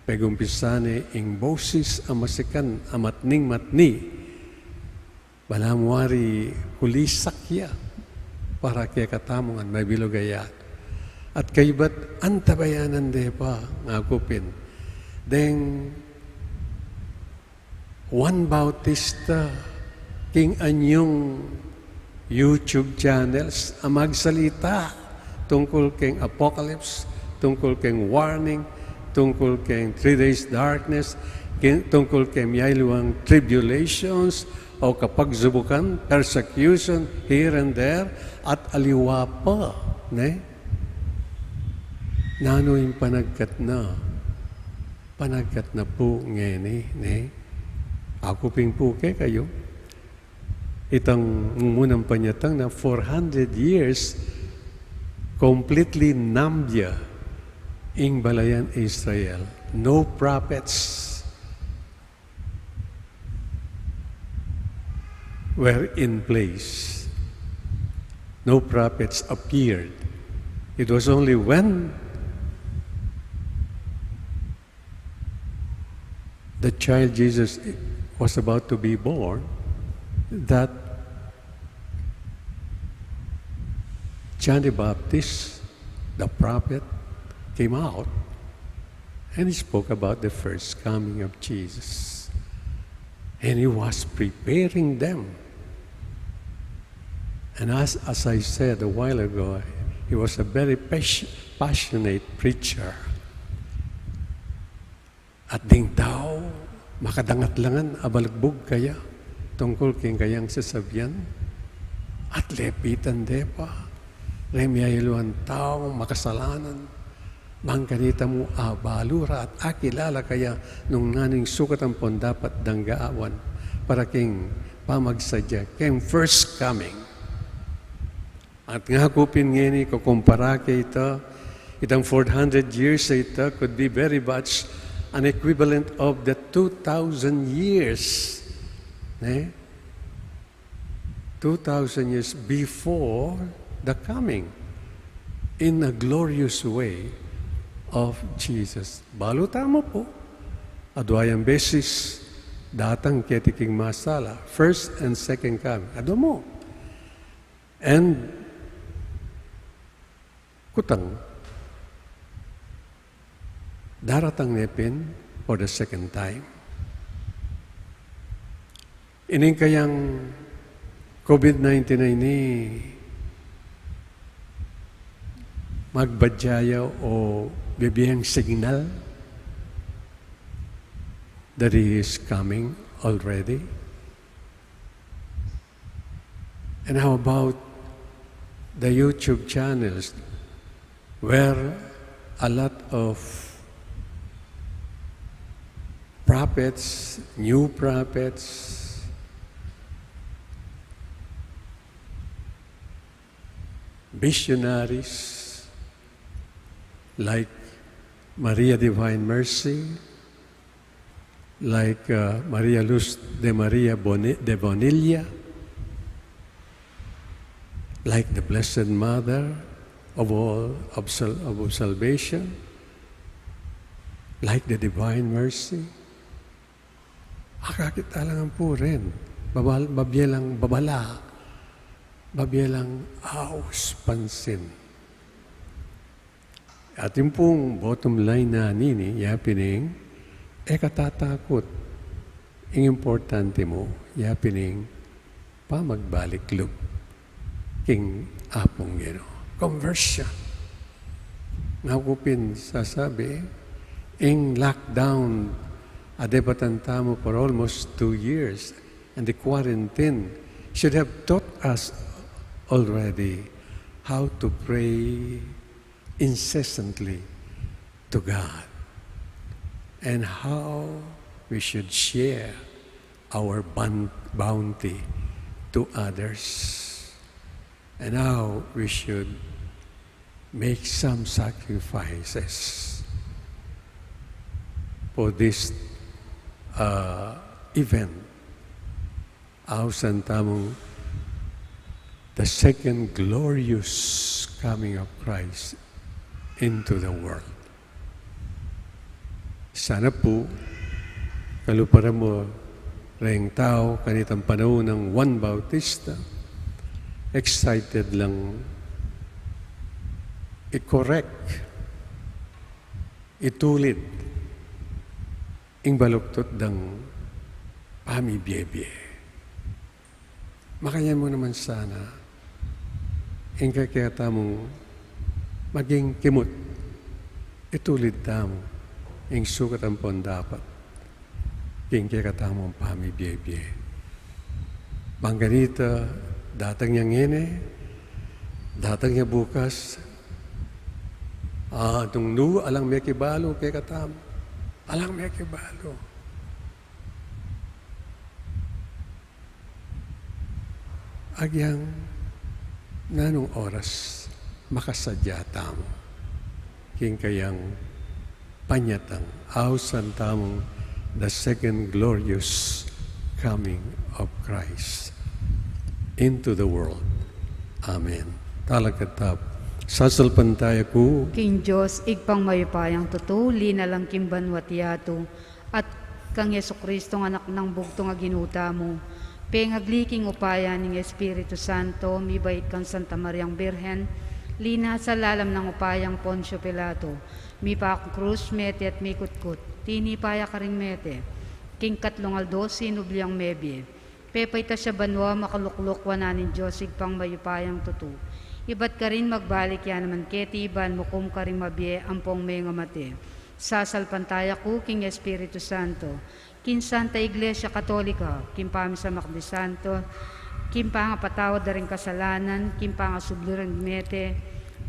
pegumpisan ne ing bosis a masikan a matning-matni. Balamu wari kulisak ya para kekatamu ngan mabilug a yatu. At kaybat antabayanan de pa, ngaku pin. Deng Juan Bautista king anyung YouTube channels a magsalita tungkul keng apocalypse, tungkul keng warning, tungkul keng three days darkness, keng, tungkul keng miyayaliwang tribulations o kapagsubukan, persecution, here and there, at aliwa pa, ne? Nanu ing panagkat na? Panagkat na pu ngeni, ne? Aku pin pu kekayu. Itang mumunang panyatang na four hundred years, completely numb ya ing balayan Israel. No prophets were in place. No prophets appeared. It was only when the child Jesus was about to be born that John the Baptist, the prophet, came out and he spoke about the first coming of Jesus. And he was preparing them. And as, as I said a while ago, he was a very pas-, passionate preacher. At ding tau, makadangat la ngan a balugbug kaya tungkul king kayang sasabian, at lepitan de pa reng miyayaliwang tau makasalanan. Bang kanita mu abalu ra at akilala kaya nung nanu ing sukat ampon dapat danggawan para king pamagsadya keng first coming. At ngaku pin ngeni, kukumpara ke ita, itang four hundred years a ita could be very much an equivalent of the two thousand years, ne? Two thousand years before the coming in a glorious way of Jesus. Balu tamu pu, adwa yang beses datang keti king masala, first and second coming. Adwa mu. And kutang, daratang ne pin for the second time. Ining kayang COVID nineteen a ini, magbadya ya o bibie yang signal that he is coming already? And how about the YouTube channels where a lot of prophets, new prophets, missionaries like Maria Divine Mercy, like, uh, Maria Luz de Maria Boni-, de Bonilla, like the Blessed Mother of all, of sal-, of salvation, like the Divine Mercy. Akakit alang pu rin. Babal-, babie lang babala. Babie lang aus pansin. Atin pung bottom line na nini, ya pin ing, e ka tatakut. Ing importante mu, ya pin ing pamagbalik lub king Apung Ginu. Conversion. Ngaku pin sasabi, ing lockdown a depatan tamu for almost two years and the quarantine should have taught us already how to pray incessantly to God and how we should share our bun-, bounty to others and how we should make some sacrifices for this, uh, event. Ausan tamung the second glorious coming of Christ into the world. Sana pu, kalupa ra mu reng tau kanitang panaun nang Juan Bautista, excited lang i-correct, itulid ing baluktot dang pamibiebie. Makanyan mu naman sana ing kekatamung maging kimut, itulid tamu ing sukat ampong dapat king kekatamung pamibiebie. Bang kanita, datang ya ngeni, datang ya bukas, ah, nung nu, alang mekibalu kekatamu. Alang mekibalu. Agyang nanung oras makasadya tamu king kayang panyatang, ausan tamung the second glorious coming of Christ into the world. Amen. Talakad tamu. Sasalpantaya ku king Dios, Ibpang mayupayang tutu, linalang king banwa't yatu, at kang Jesucristong Anak nang bugtung a Ginu tamu, pengagli king upaya ning Espiritu Santo, mibait kang Santa Mariang Birhen, linasa lalam nang upayang Poncio Pilato, mipakrus, mete at mikutkut, tinipa ya karing mete, king katlung aldo sinubli yang mebie, pepaitas ya banua, makalukluk wanan ning Dios Ibpang mayupayang tutu. Ibat karin magbalik ya naman keti ban mukum karing mabie ampong mengamate. Sasalpantaya ku king Espiritu Santo, king Santa Iglesia Katolika, king pamisamak di santo, king pangapatawad da ring kasalanan, king pangasubli ring mete,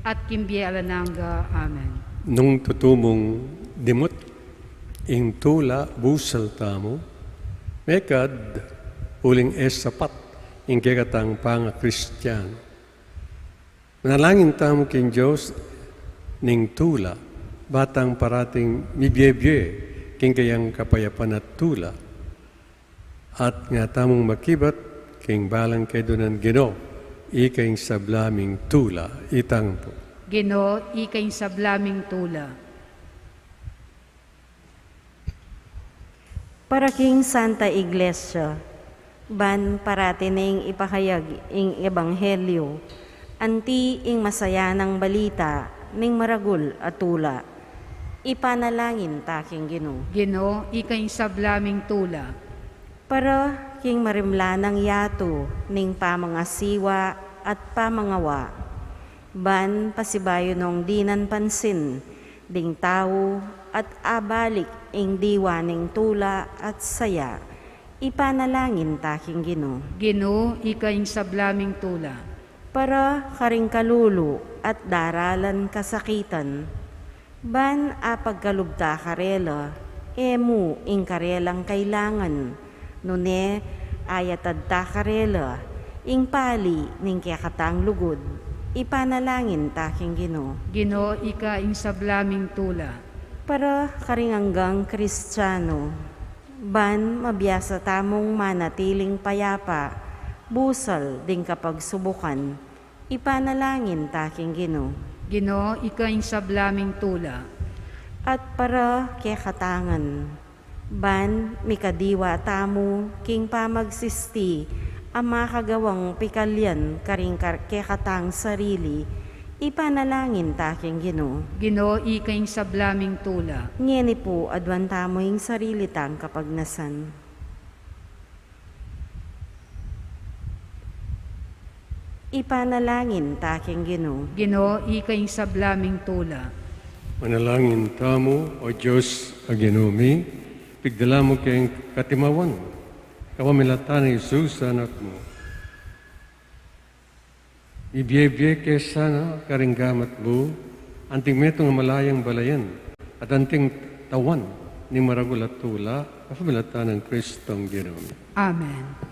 at king bie alang angga. Amen. Nung tutu mung dimut ing tula, busal tamu, mekad uling e sapat ing kekatang pangakristian. Manalangin tamu king Dios ning tula, ba tang parating mibiebie king kayang kapayapan at tula, at nga tamung makibat king balang kedunan. Ginu, ika ing sabla ming tula. Itang pu. Ginu, ika ing sabla ming tula. Para king Santa Iglesia, ban parati neng ipahayag ing ebanghelyo, anti ing masayanang balita ning maragul a tula. Ipanalangin ta king Ginu. Ginu, ika ing sabla ming tula. Para king marimla nang yatu ning pamangasiwa at pamangawa, ban pasibayu nong dinan pansin ding tau at abalik ing diwa ning tula at saya, ipanalangin ta king Ginu. Ginu, ika ing sabla ming tula. Para karing kalulu at daralan kasakitan, ban apagkalub ta karela, e mu ing karelang kailangan, nune ayatad ta karela ing pali ning kekatang lugud, ipanalangin ta king Ginu. Ginu, ika ing sabla ming tula. Para karing anggang Kristiano, ban mabiasa tamung manatiling payapa busal ding kapagsubukan, ipanalangin ta king Ginu. Ginu, ika ing sabla ming tula. At para kekatangan, ban mikadiwa tamu king pamagsisti a makagawang pikalyan karing kar-, kekatang sarili, ipanalangin ta king Ginu. Ginu, ika ing sabla ming tula. Ngeni pu, aduan tamu ing sarili tang kapagnasan. Ipanalangin ta king Ginu. Ginu, ika ing sabla ming tula. Manalangin tamu. O Dios a Ginu mi, pigdala mu keng katimawan kapamilatan nang Jesus a Anak mu. Ibiebie ke sana karing gamat mu anting metung a malayang balayan, At anting tawan ning maragul a tula, kapamilatan nang Kristong Ginu mi. Amen.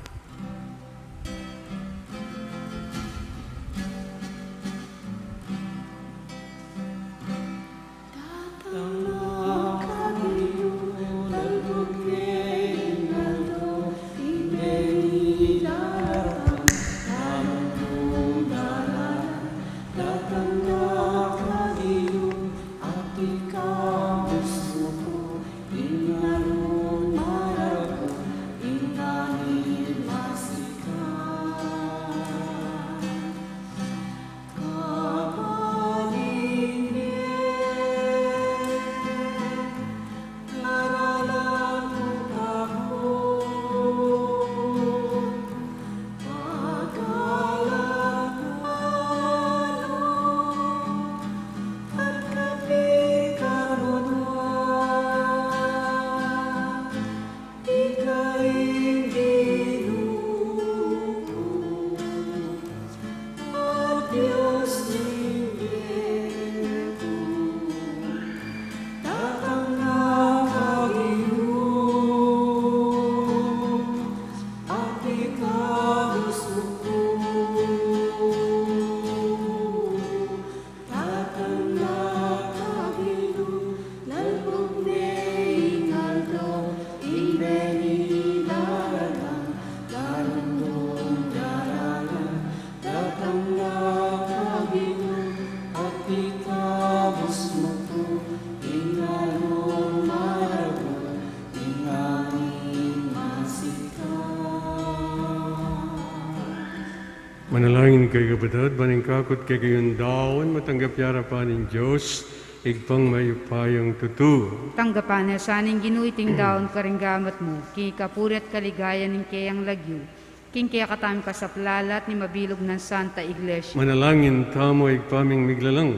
Manalangin kayu, kapatad, ban ing kakut kekayung daun matanggap ya arapan ning Dios, Ibpang mayupayang tutu. Tanggapan na sa ning Ginu iting daun karing gamat mu, king ikapuri at kaligayan ning keyang lagyu, king kekatamung kasaplalan at ning mabilug nang Santa Iglesia. Manalangin tamu, Ibpa ming miglalang.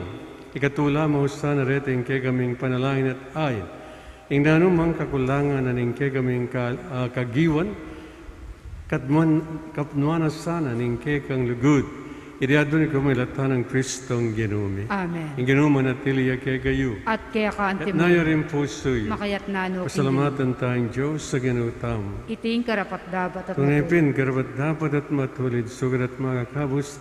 Ikatula mu sana reta ing kekaming panalangin at ain ing nanumang kakulangan na ning kekaming ka-, ah, kagiwan, katmuan, katmuan na sana ning kekang lugud. Iti aduan mi kapamilatan nang Kristong Ginu mi. Amen. Ing Ginu manatili ya kekayu. At keka anti mu. Itas yu ring pusu yu. Makaitas na no king Ginu. Pasalamatan taya ing Dios a Ginu tamu. Iti ing karapat-dapat at matulid. Tune pin karapat-dapat at matulid, sukat at makakabus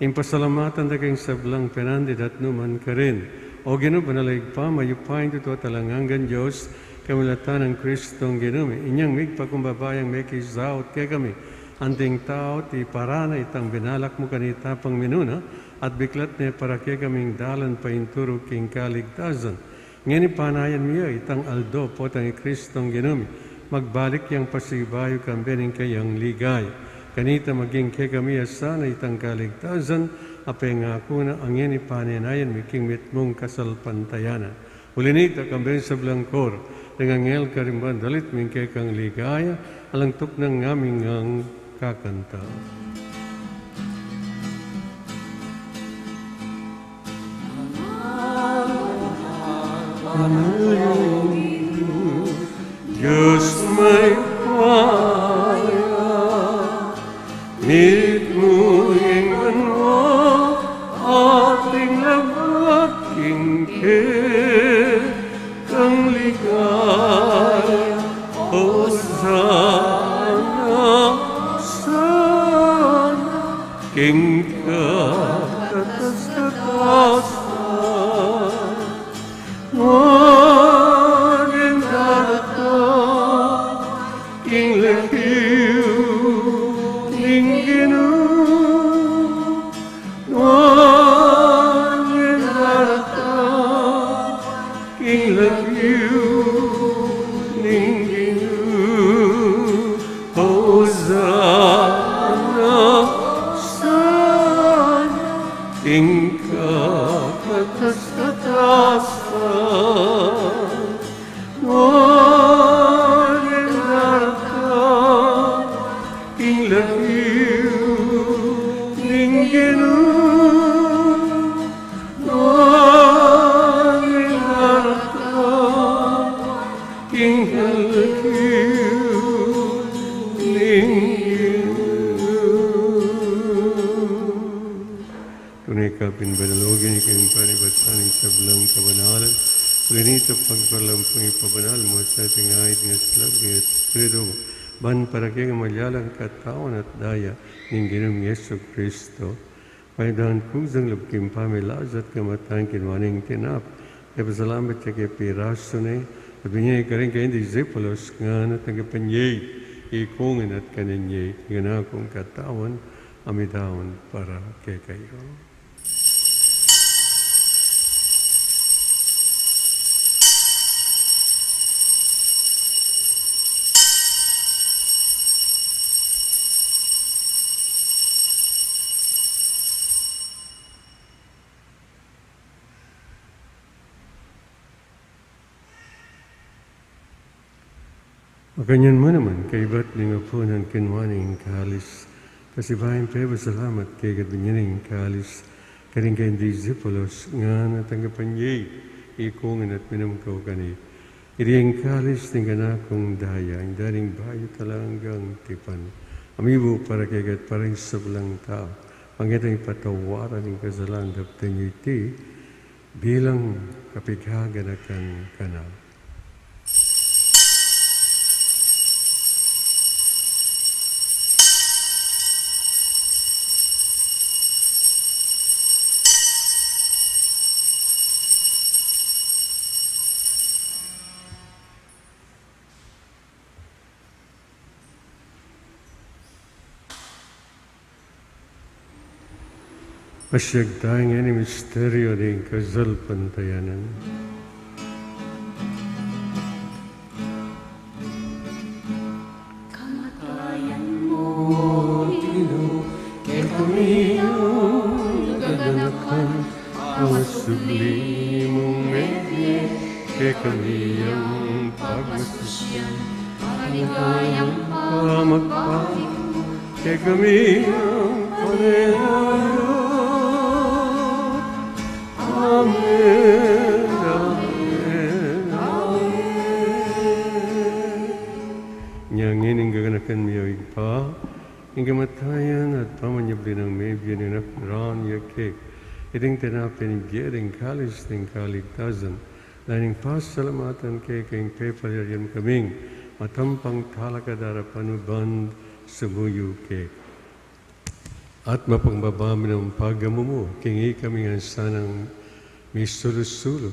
ing pasalamatan da kang sablang penandit at nukarin. O Ginu, banal a Ibpa, mayupayang tutu at alang anggang Dios, kapamilatan nang Kristong Ginu mi. Inyang migpakumbaba yang mekisaut kekami anting tau, at iparana itang binalak mu kanita pang minuna, at biklat ne para kekaming dalan painturung king kaligtasan. Ngeni panayan mi ya itang aldo potang i Kristong Ginu mi, magbalik yang pasibayu kambe ning kayang ligaya. Kanita maging kekami ya sana itang kaligtasan, a pengaku na a ngeni panenayan mi king mitmung kasalpantayanan. Uli nita, kambe ning sablang koro deng anghel karing bandalit mi ing kekang ligaya, alang tuknang ngami ngang kakanta. Dios mayupaya, mitmu ing banua at ing labat king kekang ligaya. Hosana, hosana king kakatas-katasan. Nuan ing daratang king lagyu ning Ginu, nuan ing daratang king lagyu ning Ginu. Hosana, hosana king kakatas-katasan. Nuan ing daratang king lagyu ning Ginu, nuan ing daratang king lagyu ning Ginu. Tune kapin banal, o Ginu, ing panibatan ning sablang kabanalan, Ganita pagpalampung ipabanal mu sa ating ait nga asalang ning Espiritu, ban para keng malialang katawan at daya ning Ginung Jesucristo. Paidaun ku sa lub king pamilasa at kamatayan, kinua ne ing tinapa, e pasalamat ya ke, pirasu ne, at binie karing kayang disipulus, ngana, Tanggap ye iti, ikong ngan at kanan ye, ing kanakung katawan, a midaun para kekayu. Makanyan mu naman, kaybat ning apunan, kinua ne ing kalis, pasibayu pepasalamat keka at binie ne ing kalis karing kayang disipulus, ngana, Tanggap ye iti, ikong ngan at minum kayu keni. Iti ing kalis ning kanakung daya, ing daya ning bayu at alang anggang tipan, a mibu para kekayu at para king sablang tau, pangketa ing patawaran ning kasalan. Daptan yu iti bilang kapaganakan kanaku. Pasiag tamu ngeni ing misteryu ning kasalpantayanan. Kamatayan mu, Ginu, kekami ing gaganakan, a masubli mung mebie, kekami ing pagmasusyan, maligayang pamagpaku, kekami ing pamagpaku. Amen, amen, amen. Nya ngeni, gaganakan mi, o Ibpa, ing kamatayan at pamanyubli nang mebie ning Anak mi rani keka. Iting tinape ning bie, iting kalis ning kaligtasan, lalu ning pasalamatan keka, ing pepayarian mu kaming matampang talakad arapan mu ban sumuyu keka. At mapagmababa mi ning pagamu mu, king ikami ngan sanang misulu-sulu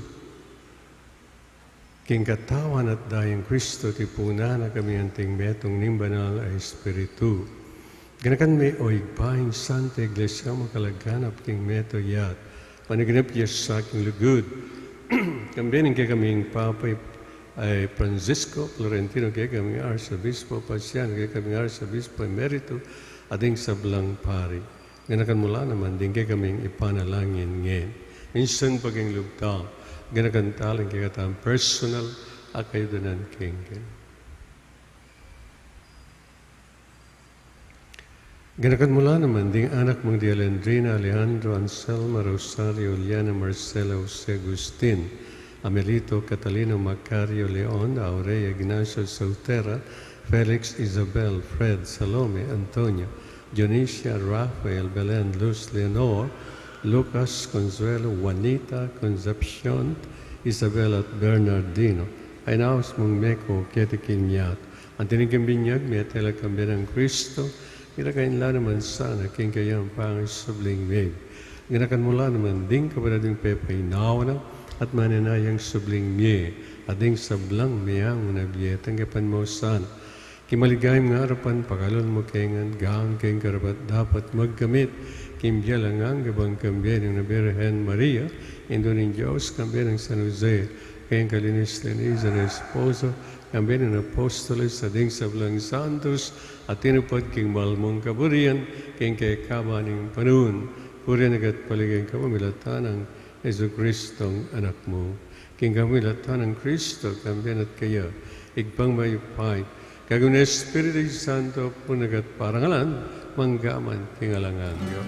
king katawan at daya nang Kristo, tipunan na kami anting metung ning Banal a Espiritu. Ganakan me, o Ibpa, ing Santa Iglesia mu a kalaganap king metung yatu, panaginip ya sa king lugud, kambe ning kekaming Papa, ay, Francisco, Florentino, kekaming Arsobispo, Paciano, kekaming Arsobispo Emerito, at ding sablang pari. Ganakan mu la naman ding kekaming ipanalangin ngeni. Minsan pa king lugud ta, ganakan ta la ing kekatang personal a kayudanan keng keni. Ganakan mu la naman ding anak mung di Alendrina, Alejandro, Anselma, Rosario, Juliana, Marcela, Jose, Agustin, Amelito, Catalino, Macario, Leon, Aurea, Ignacio, Soltera, Felix, Isabel, Fred, Salome, Antonio, Dionisia, Rafael, Belen, Luz, Leonor, Lucas, Consuelo, Juanita, Concepcion, Isabel, at Bernardino. Ay naus mung meko keti king yatu. Anti ning binyag mi, at tela kambe nang Kristo, ira kain la naman sana king kayang pangasubling mie. Ganakan mu la naman ding kapatad ming pepainawa na at manenayang subling mie, at ding sablang meangu na bie, tanggapan mu sana king maligayang arapan, pakalulwan mu kami ngan, gawan keng karapat-dapat magkamit king bie alang angga, ban kambe ning Birhen Maria, Indu ning Dios, kambe nang San Jose, keng kalinis-linisan a esposo, kambe ning apostoles, at ding sablang santos a tinupad king banal mung kaburian king kekaban ning panaun, purian ka at paligayan ka pamilatan nang Jesucristong Anak mu. King kapamilatan nang Kristo, kambe na at keya, Ibpang mayupaya, kagum ning Espiritu Santo, purian ka at parangalan, mangga man king alang angga.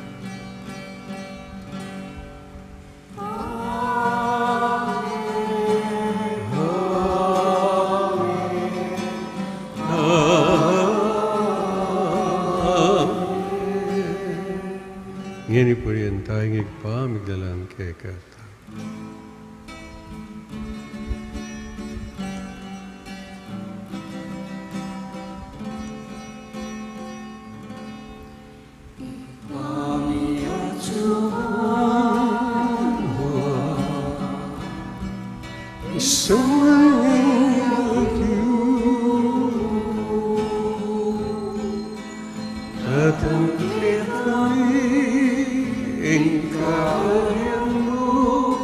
Ngeni purian taya ing Ibpa, miglalang kekatamu. Ing kaparian mu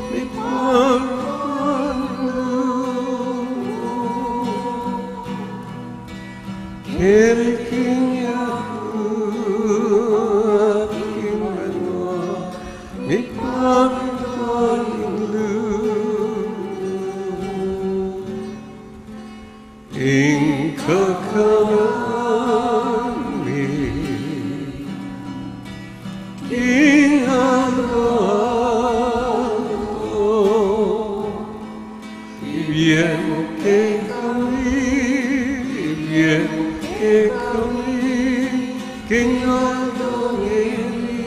mipagpalu keni king yaku at king banua, mipagpalu. Ing kakanan mi king aldo-aldo ibie mu kekami, ibie mu kekami king aldo ngeni.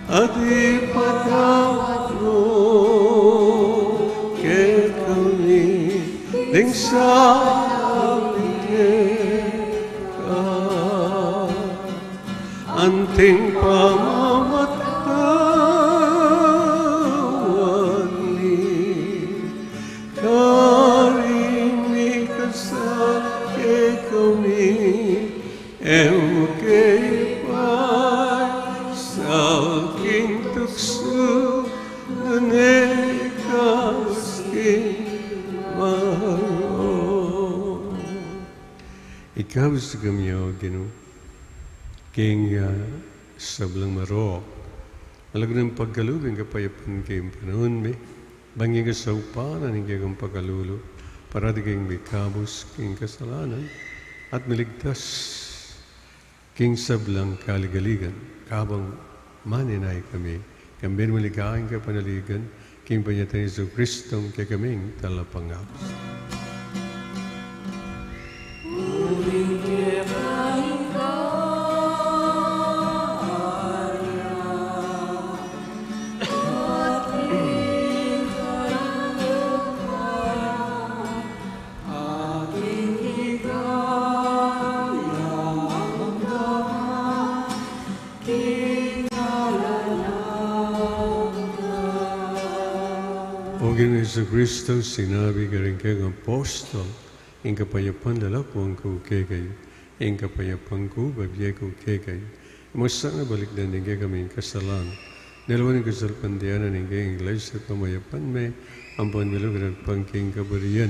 At ipatawad mu kekami ding sala mi keka, anti ing pamamatawad mi karing mikasala kekami. E mu ke ipaisal king tuksu, nune ikabus king marok. Ikabus kami, O Ginu, king, ah, sablang marok, alang nang pagkalub ing kapayapan king panaun mi, bang king kasaupan ning kekang pakalulu, parati kaming mikabus king kasalanan at miligtas king sablang kaligaligan, kabang maninaya kami, kambe ning maligayang kapanaligan, king panyatang Jesucristo a kekaming Talapangabus. O Ginu Jesucristo, sinabi karing kekang apostol, ing kapayapan lalakuan ku kekayu, ing kapayapan ku bibie ku kekayu. E mu sana balikdan ding kekaming kasalanan, lawan ing kasalpantayanan ning kekang Iglesia at pamayapan me, ampon milugan na pang king kaburian,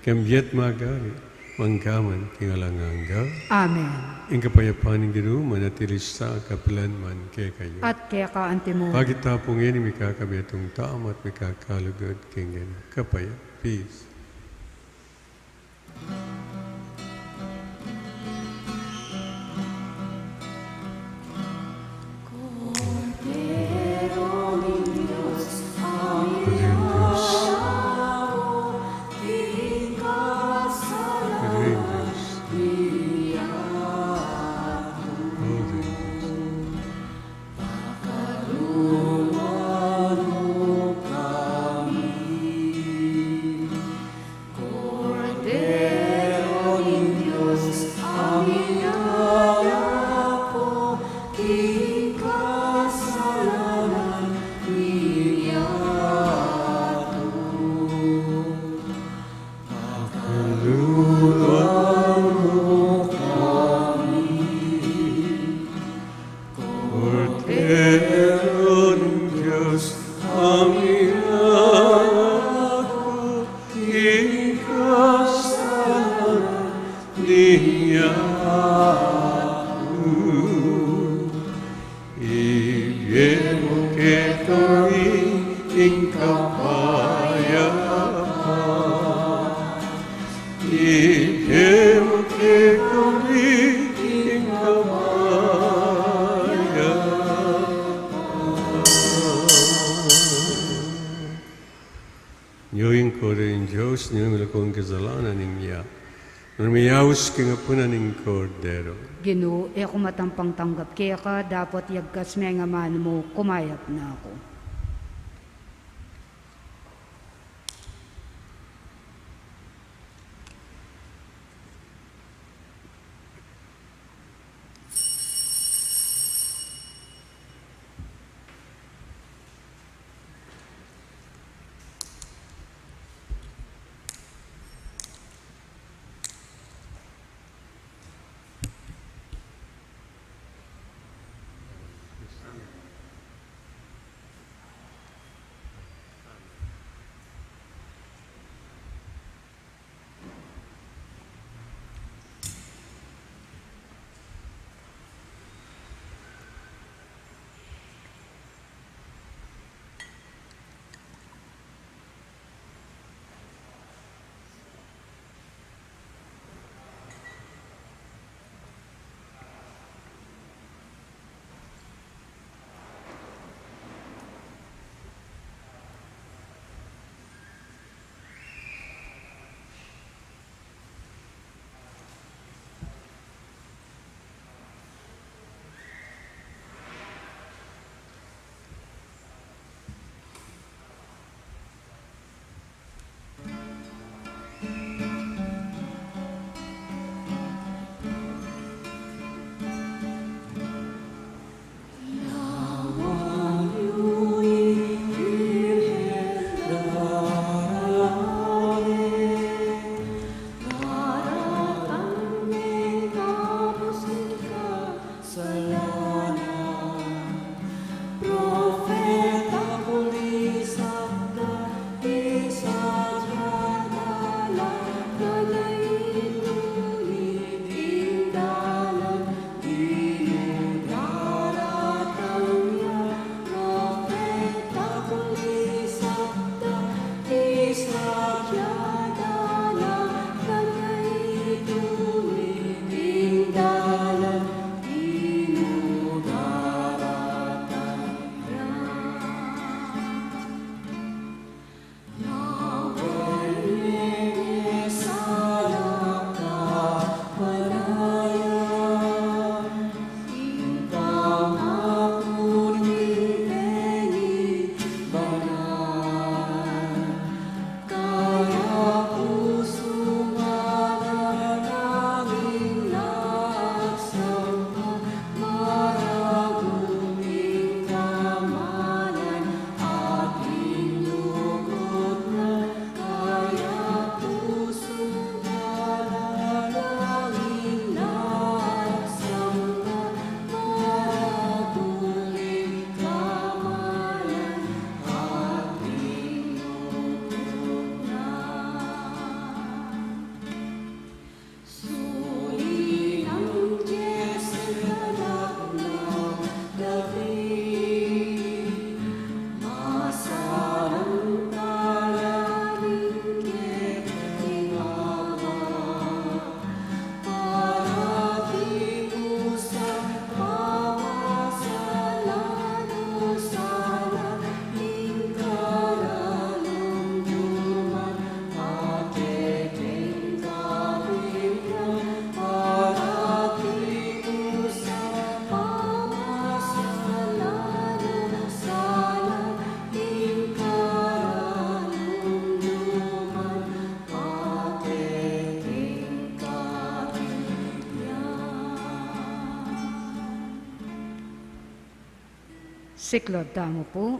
king bie at magari manggaman king alang angga. Amen. Ing kapayapan ning Ginu manatili sa kapilan man kekayu. At keka antimu. Pakit ta pu ngeni mikakabie ampong tama at mikakalugud king Ginu. Kapaya, peace. Kordero ning Dios, a milalako king kasalanan ning yatu. Pakaluluan mu kami. Kordero ning Dios, a milalako king kasalanan ning yatu. Ibie mu kekami ing kapayapan. Ibie mu kekami ing kapayapan. Nyo ing Kordero ning Dios, nyo ing milalako king kasalanan ning yatu. Nune miyaus king apunan ning Kordero. Ginu, e ku matampang tanggap keka, dapot yagkas me ing amanu mu, kumayap na ku. Propeta kulisaka, isakya dalanan, itulid ing dalan, Ginu daratang ya. Propeta kulisaka, isakya dalanan, itulid ing dalan, Ginu daratang ya. Siklaud tamu pu.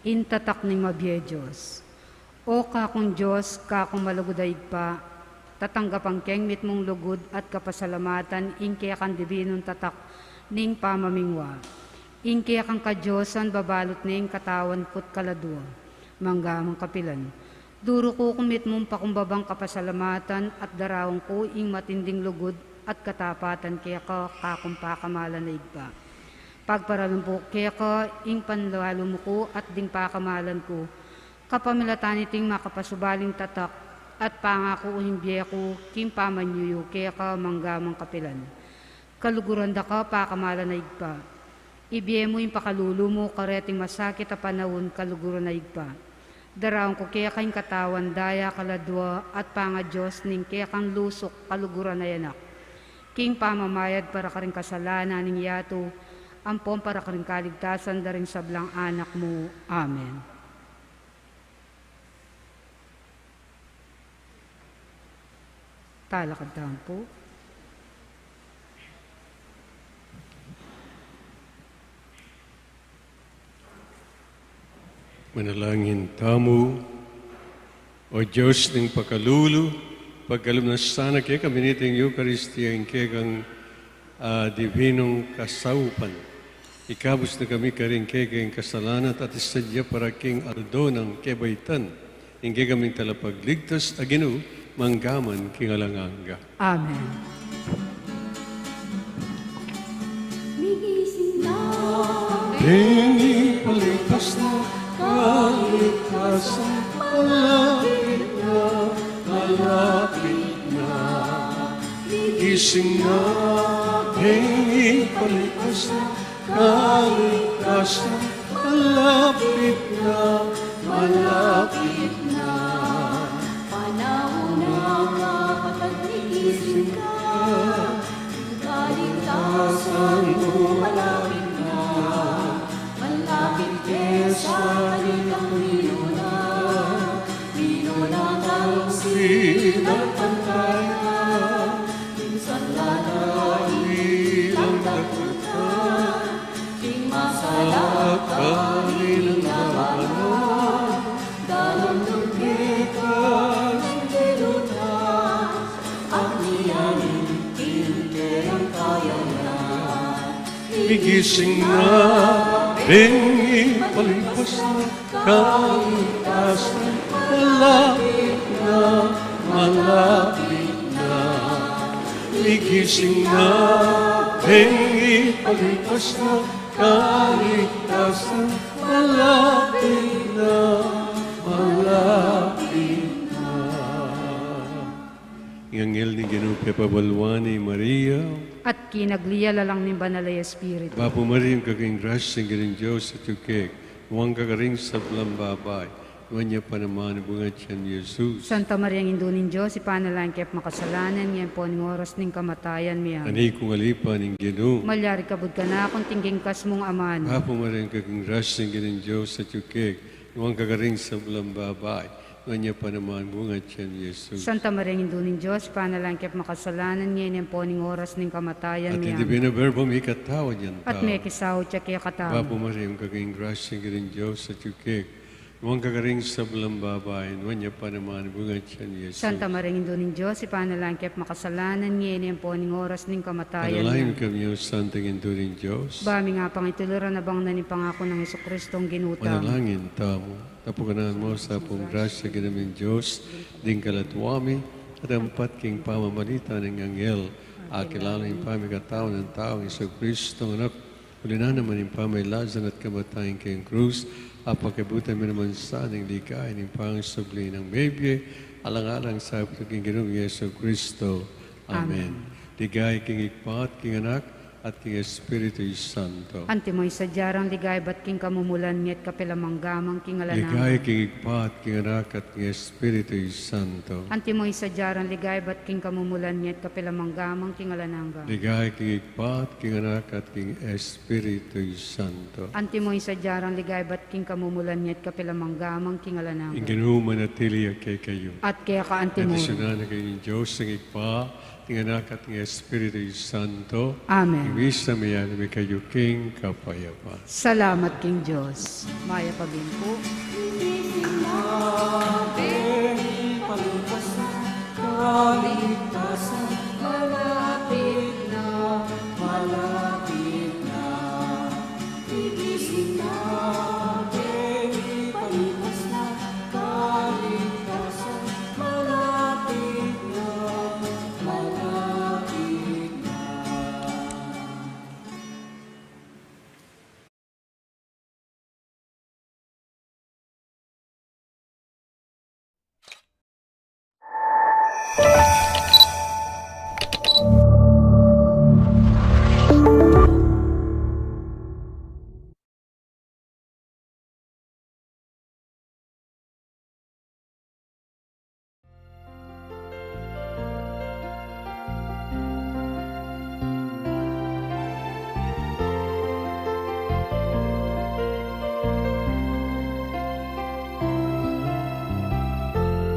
Ing tatak ning mabie Dios. O kakung Dios, kakung malugud a Ibpa, tatanggapan keng mitmung lugud at kapasalamatan ing kekang dibinung tatak ning pamamingwa. Ing kekang kadiosan babalut ne ing katawan ku't kaladua, mangga man kapilan. Duru ku kung mitmung pakumbabang kapasalamatan at daraun ku ing matinding lugud at katapatan keka, kakung pakamalan a Ibpa. Pagparalan pu keka ing panlalu mu ku at ding pakamalan ku, kapamilatan niting makapasubaling tatak at pangaku uling bie ku king pamanyuyu keka, mangga man kapilan. Kaluguran da ka, pakamalan a Ibpa. Ibie mu ing pakalulu mu kareting masakit a panaun, kaluguran a Ibpa. Daraun ku keka ing katawan, daya, kaladua at pangaDios ning kekang lusuk, kaluguran a Anak, king pamamayad para karing kasalanan ning yatu, ampon para karing kaligtasan da ring sablang anak mu. Amen. Talakad tamu pu. Manalangin tamu. O Dios ning pakalulu, pagkalub na sana kekami niting Eukaristia ing kekang, ah, dibinung kasaupan. Ikabus na kami karing kekeng kasalanan at isadya para king aldo nang kebaitan ing kekaming talapagligtas a Ginu, mangga man king alang angga. Amen. Migising na, bengi palipas na, kaligtasan malapit na, malapit na. Migising na, bengi palipas na, kaligtasan malapit na, malapit na. Panaun na, kapatad, migising ka. Kaligtasan mu malapit na. Malapit ke sa kalikang minuna. Minuna kang sinalpantaya. Minsan la na ilang dakutan. King masalak a linalabanan, dalan nung keka ning dilutan, at niyaning king kekang Igising na, ring ipalibas na, kaligtasan malapit na, malapit na. Igising na, ring ipalibas na, kaligtasan malapit na, malapit na. Ing anghel ning Ginu pepabaluan i Maria. At kinagli ya lalang ning Banal a Espiritu. Bapu Maria, ing kaking grasya, ing Ginung Dios atyu keka, nuan ka karing sablang babai, nuan ya pa naman ing bunga ning tiyan mu, i Jesus. Santa Maria, Indu ning Dios, ipanalangin ke pu makasalanan, ngeni ampon ing oras ning kamatayan mi. Amen. Anak kung alipan ning Ginu. Malyari kabud kanaku anting king kas mung aman. Bapu Maria, ing kaking grasya, ing Ginung Dios atyu keka, nuan ka karing sablang babai, nuan ya pa naman ing bunga ning tiyan mu, i Jesus. Santa Maria, Indu ning Dios, ipanalangin ke pu makasalanan, ngeni ampon ing oras ning kamatayan mi. At ing Divina Verbo mekatau ya ing tau. At mekisaut ya kekatamu. Bapu Maria, ing kaking grasya, ing Ginung Dios atyu keka, nuan ka karing sablang babai, nuan ya pa naman ing bunga ning tiyan mu, i Jesus. Santa Maria, Indu ning Dios, ipanalangin ke pu makasalanan, ngeni ampon ing oras ning kamatayan mi. Ipanalangin kami, O Santa Indu ning Dios. Ba ming apangituliran abang na ning pangaku nang Jesucristong Ginu tamu. Manalangin tamu. Tapukanan mu sa pung grasya, Ginu ming Dios, ding kaladwa mi, at ampat king pamamagitan ning anghel, akilala ing pamikatau nang taung Jesucristong Anak, uli na naman ning pamagdusa at kamatayan king krus, apakiabutan mi naman sana ing ligaya ning pangasubli nang mebie, alang-alang sa king Ginu ming Jesucristo. Amen. Amen. Ligaya king Ibpa at king Anak, at king Espiritu Santo. Antimo ing sadya rang ligaya ibat king kamumulan, ngeni at kapilan man, angga man king alang angga. Ligaya king Ibpa at king Anak at king Espiritu Santo. Antimo ing sadya rang ligaya ibat king kamumulan, ngeni at kapilan man, angga man king alang angga. Ligaya king Ibpa at king Anak at king Espiritu Santo. Antimo ing sadya rang ligaya ibat king kamumulan, ngeni at kapilan man, angga man king alang angga. Ing Ginu manatili ya kekayu. At keka antimurin. Bendisyunan na kayu ning Dios, ing Ibpa, ing Anak at ing Espiritu Santo. Amen. Ing misa meyari na mi kayu king kapayapan. Salamat king Dios. Mayap a binpu. Kaligtasan malapit na, malapit na. Gigising na, kaligtasan malapit na, malapit na.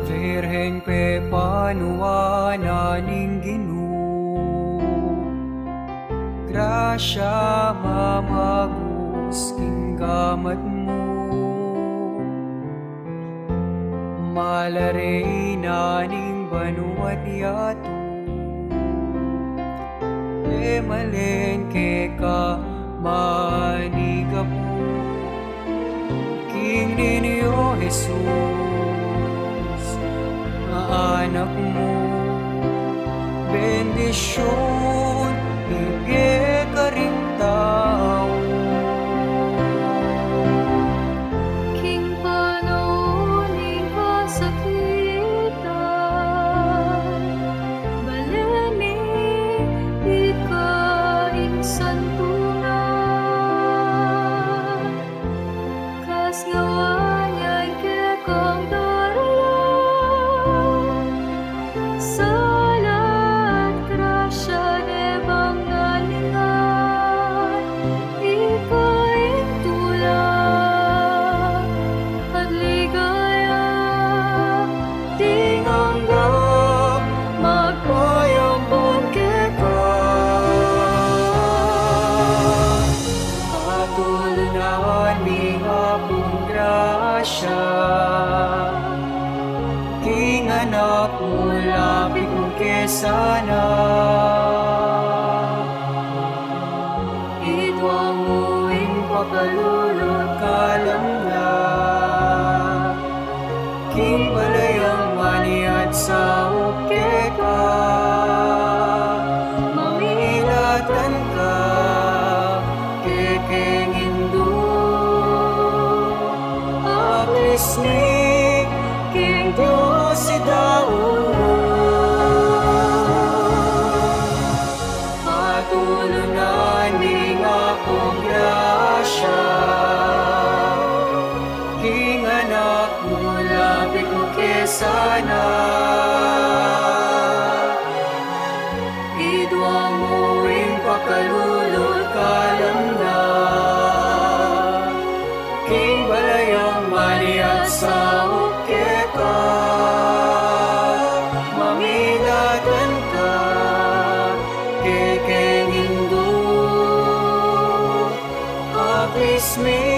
Virgen, pepanuan na ning Ginu, grasya mamagus king gamat mu. Mala Reyna ning banua't yatu, e malen keka manigapu king Niñu Jesus, a Anak mu. Bendisyun ibie karing tau king panaun ning kasakitan, balen mi ika ing santunan. Kasngawaan yang kekang daralan, sala at grasya ne Lulul kalam na king balayang maniat saup keka, mamilatan ka kekeng Indu. Apismi king Dios i daun, patulunan ning akung grasya king anak mu, lapit mu ke sana. Idua mu ing pakalulul kalam na king balayang maniat saup keka, mamilatan ka kekeng Indu. Apismi